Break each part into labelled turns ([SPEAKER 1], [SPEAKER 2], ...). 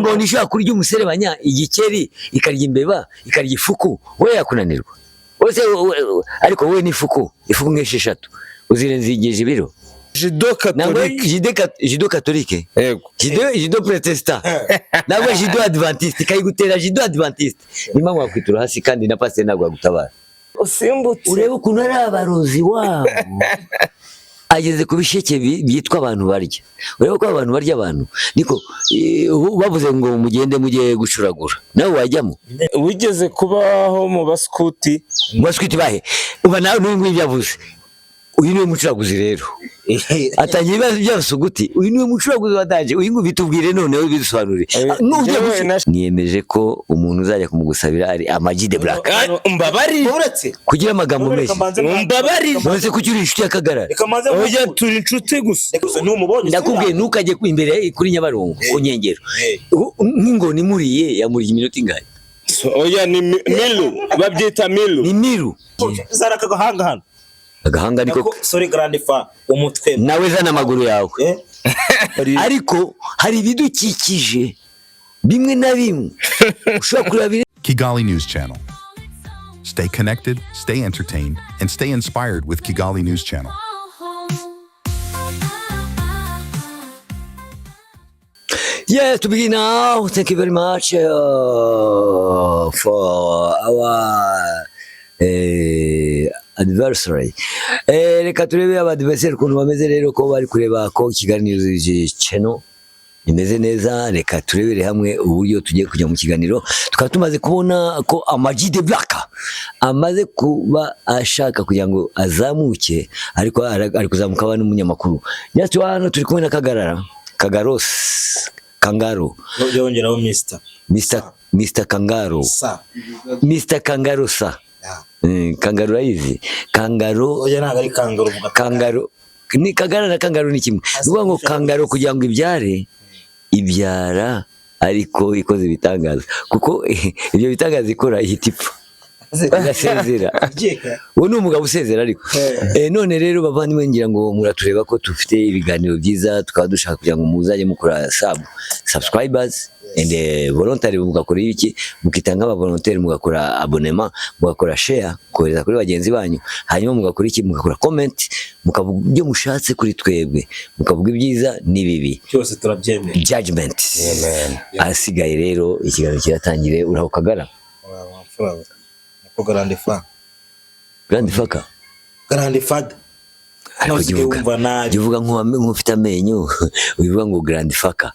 [SPEAKER 1] Ingona ishobora kurya umuserebanya, igikeri, ikarya imbeba, ikarya ifuku, we yakunanirwa wose? Ariko wowe n'ifuku, ifuku nk'esheshatu uzirenzegeje ibiro.
[SPEAKER 2] Judo
[SPEAKER 1] Ntabwo
[SPEAKER 2] catholique.
[SPEAKER 1] Judo, judo catholique.
[SPEAKER 2] Yego.
[SPEAKER 1] Judo protestant, ntabwo judo adventiste ikayigutera. Judo adventiste niyo mpamvu wakwitura hasi, kandi na pasiteri ntabwo yagutabara.
[SPEAKER 2] Usimbutse.
[SPEAKER 1] Urebe ukuntu ari abarozi wabo. Ageze ku bisheke byitwa abantu barya. Urebe ko abantu barya abantu niko ubu bavuze ngo mugende mujye gucuragura, nawe wajyamo?
[SPEAKER 2] Wigeze kubaho mu baskuti?
[SPEAKER 1] Mu baswiti bahe? Uba nawe n'uyu nguyu yavuze, uyu niwe mucuraguzi rero, atangira ibibazo by'abasuguti. Uyu niwe mucuraguzi wataje. Uyu nguyu bitubwire noneho, bidusobanurire. Nujya
[SPEAKER 2] Njyewe
[SPEAKER 1] niyemeje ko umuntu uzajya kumugusabira ari Ama-G The Black.
[SPEAKER 2] Mbabarire.
[SPEAKER 3] Uretse
[SPEAKER 1] Kugira amagambo menshi.
[SPEAKER 2] Mbabarire.
[SPEAKER 1] None se kuki uri inshuti y'Akagarara?
[SPEAKER 3] Reka manze.
[SPEAKER 2] Oya, turi inshuti gusa.
[SPEAKER 3] Gusa ntumubonye.
[SPEAKER 1] Ndakubwiye, ntukajye imbere kuri Nyabarongo ku nkengero. Nk'ingona imuriye, yamuriye iminota ingahe?
[SPEAKER 2] Oya, ni milu, babyita milu.
[SPEAKER 1] Ni miru.
[SPEAKER 3] Zara aka gahanga hano.
[SPEAKER 1] Agahanga niko.
[SPEAKER 3] Nako, sorry, grande fa umutwe.
[SPEAKER 1] Nawe zana amaguru yawe.
[SPEAKER 3] Eh?
[SPEAKER 1] Ariko hari ibidukikije bimwe na bimwe ushobora kureba
[SPEAKER 4] Kigali News Channel. Stay connected, stay entertained, and stay inspired with Kigali News Channel.
[SPEAKER 1] Yes, to begin now, thank you very much for our adversary. Reka turebe aba adversary ukuntu bameze rero, ko bari kureba ko Kigali News Channel imeze neza. Reka turebere hamwe uburyo tugiye kujya mu kiganiro. Tukaba tumaze kubona ko Ama-G The Black amaze kuba ashaka kugira ngo azamuke, ariko ari kuzamuka aba n'umunyamakuru. Just hano turi kumwe na Kagarara, Kagaros, Kangaro.
[SPEAKER 3] Yongeraho Mr.
[SPEAKER 1] Mr. Kangaro.
[SPEAKER 3] Sa.
[SPEAKER 1] Mr. Kangaro sa. Kangaro urayizi? Kangaro.
[SPEAKER 3] Oya, ntabwo ari kangaro, uvuga.
[SPEAKER 1] Kangaro ni Kagara na kangaro ni kimwe. Ni ukuvuga ngo kangaro kugira ngo ibyare, ibyara ariko ikoze ibitangaza, kuko ibyo bitangaza ikora ihita ipfa, igasezera. Uwo ni umugabo usezera. Ariko none rero bavandimwe, ngira ngo muratureba ko dufite ibiganiro byiza. Tukaba dushaka kugira ngo muzajye mukora subscribers and voluntary, mugakora iki, mukitanga aba volontaire, mugakora abonnement, mugakora share, kohereza kuri bagenzi banyu, hanyuma mugakora iki, mugakora comment, mukavuga ibyo mushatse kuri twebwe, mukavuga ibyiza n'ibibi.
[SPEAKER 3] Byose turabyemera.
[SPEAKER 1] Judgment. Ahasigaye rero ikiganiro kiratangire. Uraho Kagara?
[SPEAKER 3] Nako grande fa.
[SPEAKER 1] Grande faka.
[SPEAKER 3] Grande father.
[SPEAKER 1] Ariko
[SPEAKER 3] Nawe
[SPEAKER 1] jya uvuga
[SPEAKER 3] wumva nabi.
[SPEAKER 1] Jya uvuga nk'ufite amenyo, wivuga ngo grand faka.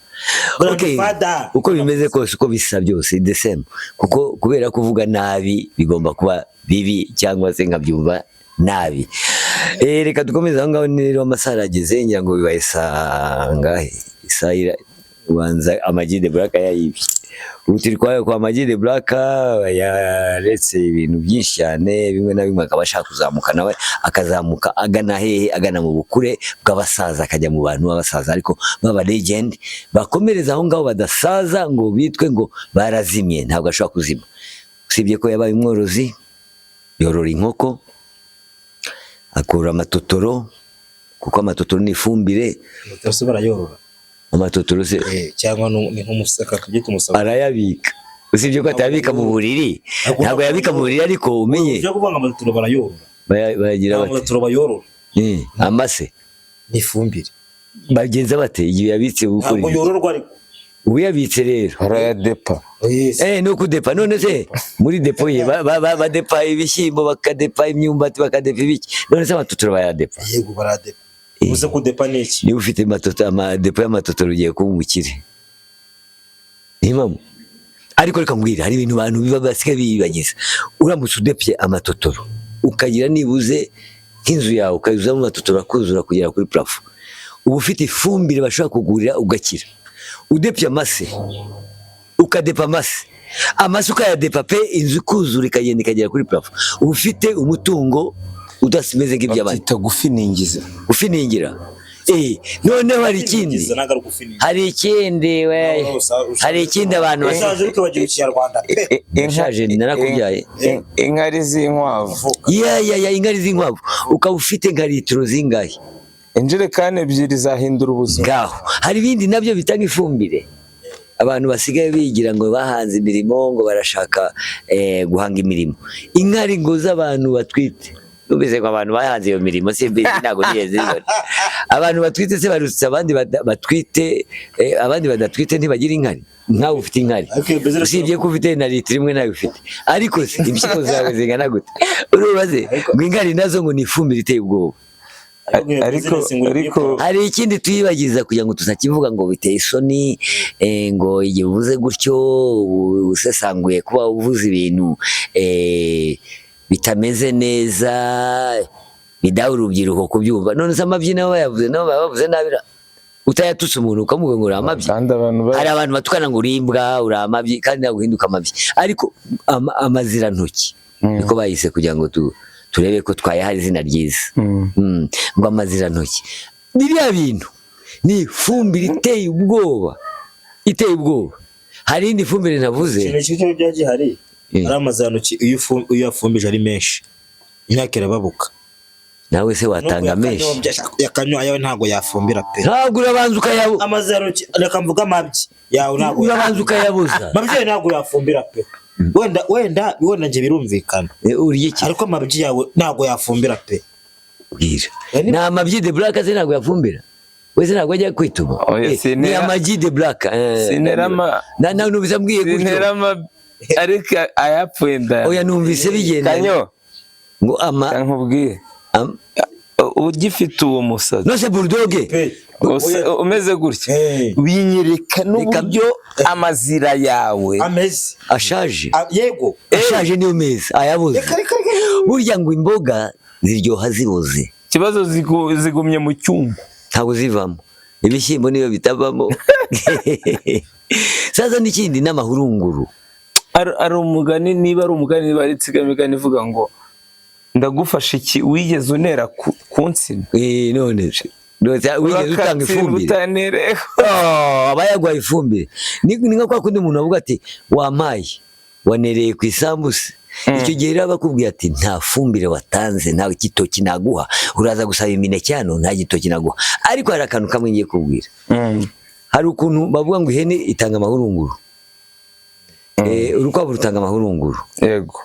[SPEAKER 3] Grand
[SPEAKER 1] Okay,
[SPEAKER 3] father.
[SPEAKER 1] uko bimeze kose, uko bisa byose, the same, kuko kubera kuvuga nabi bigomba kuba bibi cyangwa se nkabyumva nabi. Reka dukomeze aho ngaho rero. Amasaha arageze, ngira ngo bibaye saa ngahe? Isaha ubanza Ama-G The Black yayibye. Ubu turi kwa Ama-G The Black. Yaretse ibintu byinshi cyane bimwe na bimwe, akaba ashaka kuzamuka nawe. Akazamuka agana hehe? Agana mu bukure bw'abasaza, akajya mu bantu b'abasaza, ariko baba legend, bakomereza aho ngaho, badasaza ngo bitwe ngo barazimye. Ntabwo ashobora kuzima, usibye ko yabaye umworozi, yorora inkoko, akura amatotoro, kuko amatotoro ni ifumbire.
[SPEAKER 3] Bose barayorora.
[SPEAKER 1] Amatotoro se?
[SPEAKER 3] Cyangwa ni nk'umusaka, tubyita umusaka.
[SPEAKER 1] Arayabika, usibye ko atayabika mu buriri. Ntabwo yabika mu buriri, ariko umenye
[SPEAKER 3] Ujya kuvuga ngo amatotoro barayorora.
[SPEAKER 1] Bayagira
[SPEAKER 3] Ntabwo
[SPEAKER 1] bate?
[SPEAKER 3] Amatotoro bayorora.
[SPEAKER 1] Amase.
[SPEAKER 3] Ni ifumbire.
[SPEAKER 1] Bagenza bate igihe yabitse gukora
[SPEAKER 3] Ntabwo
[SPEAKER 1] ibyo?
[SPEAKER 3] yororwa ariko.
[SPEAKER 1] Ubu yabitse rero.
[SPEAKER 2] Barayadepa.
[SPEAKER 3] Yes.
[SPEAKER 1] Ni ukudepa. None se muri depo ye badepa ibishyimbo, bakadepa imyumbati, bakadepa ibiki? None se amatotoro bayadepa?
[SPEAKER 3] Yego, baradepa. Uze kudepa ni iki?
[SPEAKER 1] Niba ufite amadepo y'amatotoro, ugiye kuba umukire. Niyo mpamvu. Ariko reka mbwira, hari ibintu abantu biba basigaye biyibagiza. Uramutse udepye amatotoro, ukagira nibuze nk'inzu yawe ukayuzamo amatotoro akuzura kugera kuri plafond, uba ufite ifumbire bashobora kugurira ugakira. Udepye amase, ukadepa amase, amase ukayadepa pe, inzu ikuzura ikagenda ikagera kuri plafond, uba ufite umutungo udasimeze nk'iby'abandi.
[SPEAKER 2] Babyita gufiningiza.
[SPEAKER 1] Gufiningira. Noneho hari ikindi.
[SPEAKER 3] Gufiningiza ntabwo ari ugufiningiza.
[SPEAKER 1] Hari ikindi we, hari ikindi abantu
[SPEAKER 3] Ushaje ariko bagira ikinyarwanda pe.
[SPEAKER 1] Ushaje, narakubyaye.
[SPEAKER 2] Inkari z'inkwavu.
[SPEAKER 1] Ya, inkari z'inkwavu, ukaba ufite nka litiro zingahe?
[SPEAKER 2] Injerekani 2 zahindura ubuzima.
[SPEAKER 1] Ngaho hari ibindi nabyo bitanga ifumbire. Abantu basigaye bigira ngo bahanze imirimo, ngo barashaka guhanga imirimo, inkari ngo z'abantu batwite. Numvise ngo abantu bahanze iyo mirimo, simbizi, ntabwo nigeze nzibona. Abantu batwite se barutse abandi batwite, abandi badatwite ntibagira inkari? Nkawe ufite inkari,
[SPEAKER 3] Ariko iyo business-
[SPEAKER 1] usibye ko ufite na litiro imwe nayo ufite, ariko se impyiko zawe zingana gute? Urubaze ngo inkari nazo ngo ni ifumbire iteye ubwoba.
[SPEAKER 3] Ariko iyo
[SPEAKER 2] Ariko
[SPEAKER 3] business ngo
[SPEAKER 2] ariko
[SPEAKER 1] Hari ikindi tuyibagiza kugira ngo tutakivuga ngo biteye isoni, ngo igihe uvuze gutyo usesanguye kuba uvuze ibintu bitameze neza, bidaha urubyiruko kubyumva. None se amabyi nabo bayavuze, nabo baba bavuze nabi ra? Utayatutse umuntu ukamuvuga ngo uri amabyi.
[SPEAKER 2] Kandi abantu
[SPEAKER 1] Hari abantu batukana ngo uri imbwa, uri amabyi, kandi ntabwo uhinduka amabyi. Ariko amazirantoki niko bayise kugira ngo turebe ko twayaha izina ryiza. Ngo amazirantoki, biriya bintu ni ifumbire iteye ubwoba, iteye ubwoba. Hari indi fumbire navuze.
[SPEAKER 3] Ikintu kimwe byaba gihari ari amazirantoki, iyo yafumbije ari menshi, imyaka irababuka.
[SPEAKER 1] Nawe se watanga menshi?
[SPEAKER 3] Yakanywa ayawe ntabwo yafumbira pe.
[SPEAKER 1] Ntabwo, urabanza ukayabu
[SPEAKER 3] Amazirantoki, reka mvuge amabyi yawe, ntabwo
[SPEAKER 1] Urabanza ukayabuza.
[SPEAKER 3] Amabyi ntabwo yafumbira pe. Wenda njye birumvikana.
[SPEAKER 1] Urya iki?
[SPEAKER 3] Ariko amabyi yawe ntabwo yafumbira pe.
[SPEAKER 1] Bwira, ni amabyi de black se ntabwo yafumbira? Wese ntabwo ajya kwituma?
[SPEAKER 2] Oya,
[SPEAKER 1] Ni amagi de black.
[SPEAKER 2] Sinera
[SPEAKER 1] Na numvise ambwiye gutyo.
[SPEAKER 2] Sintera ariko ayapfuye nda.
[SPEAKER 1] Oya, numvise bigenda
[SPEAKER 2] Kanyo
[SPEAKER 1] ngo ama
[SPEAKER 2] nkubwiye, ugifite uwo musatsi
[SPEAKER 1] nose bulldog
[SPEAKER 3] pe.
[SPEAKER 2] Umeze gutya,
[SPEAKER 3] Eh.
[SPEAKER 2] binyereka n'uburyo amazira yawe
[SPEAKER 3] Ameze
[SPEAKER 1] ashaje.
[SPEAKER 3] Ah, yego.
[SPEAKER 1] Ashaje niyo meza ayabuze.
[SPEAKER 3] Reka, reka, reka.
[SPEAKER 1] Burya ngo imboga ziryoha ziboze.
[SPEAKER 2] Ikibazo zigumye mu cyumba.
[SPEAKER 1] Ntabwo zivamo, ibishyimbo niyo bitavamo. Sasa n'ikindi n'amahurunguru.
[SPEAKER 2] Ari umugani, niba ari umugani, niba ari insigamigani ivuga ngo ndagufasha iki wigeze unera ku nsina?
[SPEAKER 1] None se wigeze utanga
[SPEAKER 2] Urakatsindwa
[SPEAKER 1] ifumbire?
[SPEAKER 2] Utanereho.
[SPEAKER 1] Oh, aba yaguhaye ifumbire. Ni nka kwa kundi umuntu avuga ati wampaye, wanereye ku isambusa. Icyo gihe rero bakubwiye ati nta fumbire watanze, nta gitoki naguha, uraza gusaba imineke hano, nta gitoki naguha. Ariko hari akantu kamwe ngiye kubwira. Hari ukuntu bavuga ngo ihene itanga amahurunguru, urukwavu rutanga amahurunguru,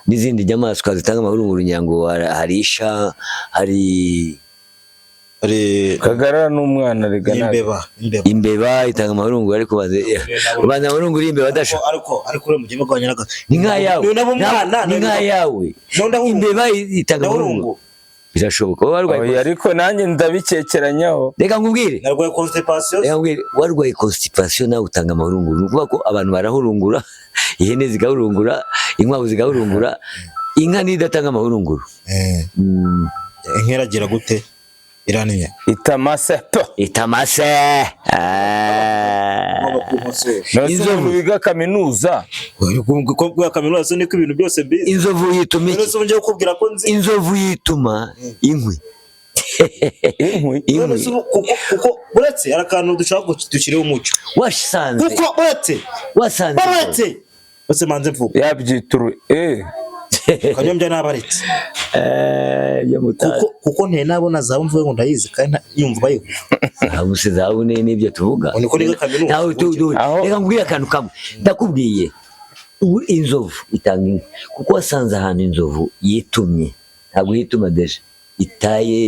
[SPEAKER 1] n'izindi nyamaswa zitanga amahurunguru, ngira ngo hari isha, hari
[SPEAKER 3] Ari
[SPEAKER 2] Kagarara n'umwana rega ntabwo.
[SPEAKER 3] Imbeba, imbeba.
[SPEAKER 1] Imbeba itanga amahurunguru, ariko banza amahurunguru y'imbeba adasha.
[SPEAKER 3] Ariko uri mu gihugu kwa nyiraga.
[SPEAKER 1] Ni nk'ayawe.
[SPEAKER 3] Ni nabo umwana.
[SPEAKER 1] Ni nk'ayawe. Imbeba itanga amahurunguru, birashoboka wowe warwaye
[SPEAKER 2] Oya, ariko nanjye ndabikekeranyaho.
[SPEAKER 1] Reka nkubwire.
[SPEAKER 3] Narwaye constipation.
[SPEAKER 1] Reka nkubwire, warwaye constipation, nawe utanga amahurunguru. Ni ukuvuga ko abantu barahurungura, ihene zigahurungura, inkwavu zigahurungura, inka niyo idatanga amahurunguru.
[SPEAKER 3] Inkeragira gute? Iraninya.
[SPEAKER 2] Itamase to.
[SPEAKER 1] Itamase. Ah.
[SPEAKER 3] Ngomba kunkosora.
[SPEAKER 2] None se
[SPEAKER 1] Inzovu.
[SPEAKER 2] umuntu wiga kaminuza
[SPEAKER 3] Ko kaminuza niko ibintu byose mbizi.
[SPEAKER 1] Inzovu yituma
[SPEAKER 3] None
[SPEAKER 1] iki?
[SPEAKER 3] se ubu kukubwira ko nzi.
[SPEAKER 1] Inzovu yituma inkwi.
[SPEAKER 2] Inkwi.
[SPEAKER 3] None se
[SPEAKER 1] Inkwi.
[SPEAKER 3] ubu kuko uretse hari akantu dushaka ngo dushyireho umucyo.
[SPEAKER 1] Wasanze
[SPEAKER 3] Kuko uretse
[SPEAKER 1] wasanze
[SPEAKER 3] uretse manze mvuga.
[SPEAKER 2] Yabyituru
[SPEAKER 3] Kanyombya n'abaretse.
[SPEAKER 1] Byo mutazi.
[SPEAKER 3] Kuko nteye nabona zahabu mvuge ngo ndayizi kandi nyumva bayivuga.
[SPEAKER 1] Zahabu se, zahabu ni n'ibyo tuvuga.
[SPEAKER 3] Ngo niko niga kaminuza.
[SPEAKER 1] Ntawe
[SPEAKER 2] Aho-
[SPEAKER 1] reka nkubwire akantu kamwe. Ndakubwiye, ubu inzovu itanga inkwi kuko wasanze ahantu inzovu yitumye, ntabwo yituma déjà itaye.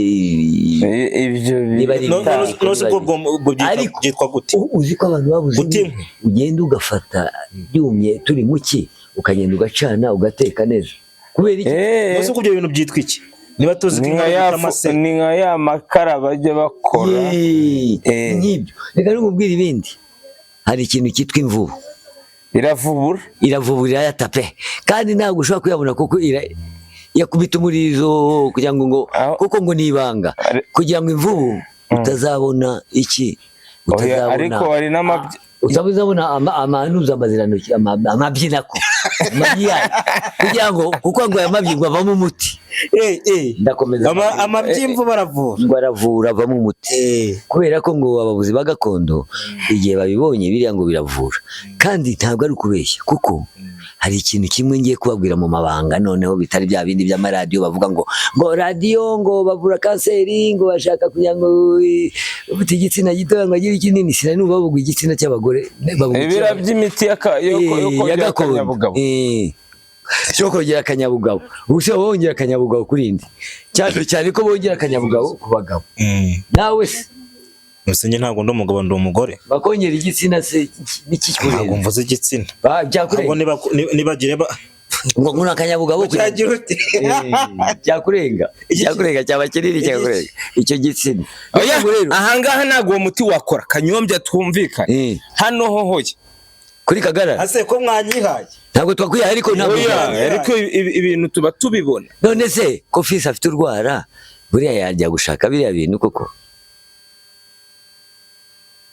[SPEAKER 2] Ibyo
[SPEAKER 1] Niba ari
[SPEAKER 3] No
[SPEAKER 1] ibitaro.
[SPEAKER 3] no, se ubwo
[SPEAKER 1] Ariko-
[SPEAKER 3] byitwa gute?
[SPEAKER 1] Uzi ko abantu babuze
[SPEAKER 3] Guta
[SPEAKER 1] inkwi?
[SPEAKER 3] Inkwi.
[SPEAKER 1] Ugenda ugafata byumye turi mu ki, ukagenda ugacana ugateka neza, kubera iki?
[SPEAKER 3] No se ubwo ibyo bintu byitwa iki? Niba tuzi ko
[SPEAKER 2] Ni nka
[SPEAKER 3] inka
[SPEAKER 2] ya
[SPEAKER 3] yitwa amase.
[SPEAKER 2] ni nka ya makara bajya bakora.
[SPEAKER 1] Yeee, nk'ibyo. Reka nkubwire ibindi, hari ikintu cyitwa imvubu.
[SPEAKER 2] Iravubura.
[SPEAKER 1] Iravubura, irayata pe, kandi ntabwo ushobora kuyabona kuko yakubita umurizo kugira ngo kuko ngo ni ibanga kugira ngo imvubu utazabona iki,
[SPEAKER 2] Oya,
[SPEAKER 1] utazabona
[SPEAKER 2] ariko hari n'amabyi
[SPEAKER 1] utazabona amanuza, amazirantoki, amabyi nako, amabyi yayo, kugira ngo kuko ngo aya mabyi ngo avamo umuti. Ndakomeza.
[SPEAKER 3] Amabyi y'imvu baravura.
[SPEAKER 1] Ngo aravura, avamo umuti, kubera ko ngo abavuzi ba gakondo igihe babibonye biriya ngo biravura, kandi ntabwo ari ukubeshya kuko Hari ikintu kimwe ngiye kubabwira mu mabanga, noneho bitari bya bindi by'amaradiyo bavuga ngo radiyo ngo bavura kanseri, ngo bashaka kugira ngo ufite igitsina gito ngo agire ikinini. Sinari numva bavuga igitsina cy'abagore, bavuga
[SPEAKER 2] Ibira by'imiti yo
[SPEAKER 1] ya
[SPEAKER 2] kongera
[SPEAKER 1] gakondo.
[SPEAKER 2] akanyabugabo.
[SPEAKER 1] Cyo kongera akanyabugabo. Ubu se bongera akanyabugabo kuri indi, cyane cyane ko bongera akanyabugabo ku bagabo, nawe se?
[SPEAKER 3] Gusa njye ntabwo ndi umugabo, ndi umugore.
[SPEAKER 1] Bakongera igitsina se
[SPEAKER 3] Ntabwo
[SPEAKER 1] n'ikikurenga?
[SPEAKER 3] mvuze igitsina.
[SPEAKER 1] Byakurenga.
[SPEAKER 3] Ahubwo nibagire ba
[SPEAKER 1] Ngo ni akanyabugabo kuri
[SPEAKER 3] Cyagira uti
[SPEAKER 1] Cyakurenga, cyakurenga, cyaba kinini, cyakurenga icyo gitsina.
[SPEAKER 2] Oya,
[SPEAKER 1] Ubwo rero
[SPEAKER 2] ahangaha ntabwo uwo muti wakora, Kanyombya, twumvikane. Hano ho hoya.
[SPEAKER 1] Kuri Kagara.
[SPEAKER 3] Ase ko mwanyihaye?
[SPEAKER 1] Ntabwo twakwihaye, ariko ntabwo
[SPEAKER 2] Oya, ariko ibintu tuba tubibona.
[SPEAKER 1] None se ko fisi afite urwara, buriya yajya gushaka biriya bintu koko?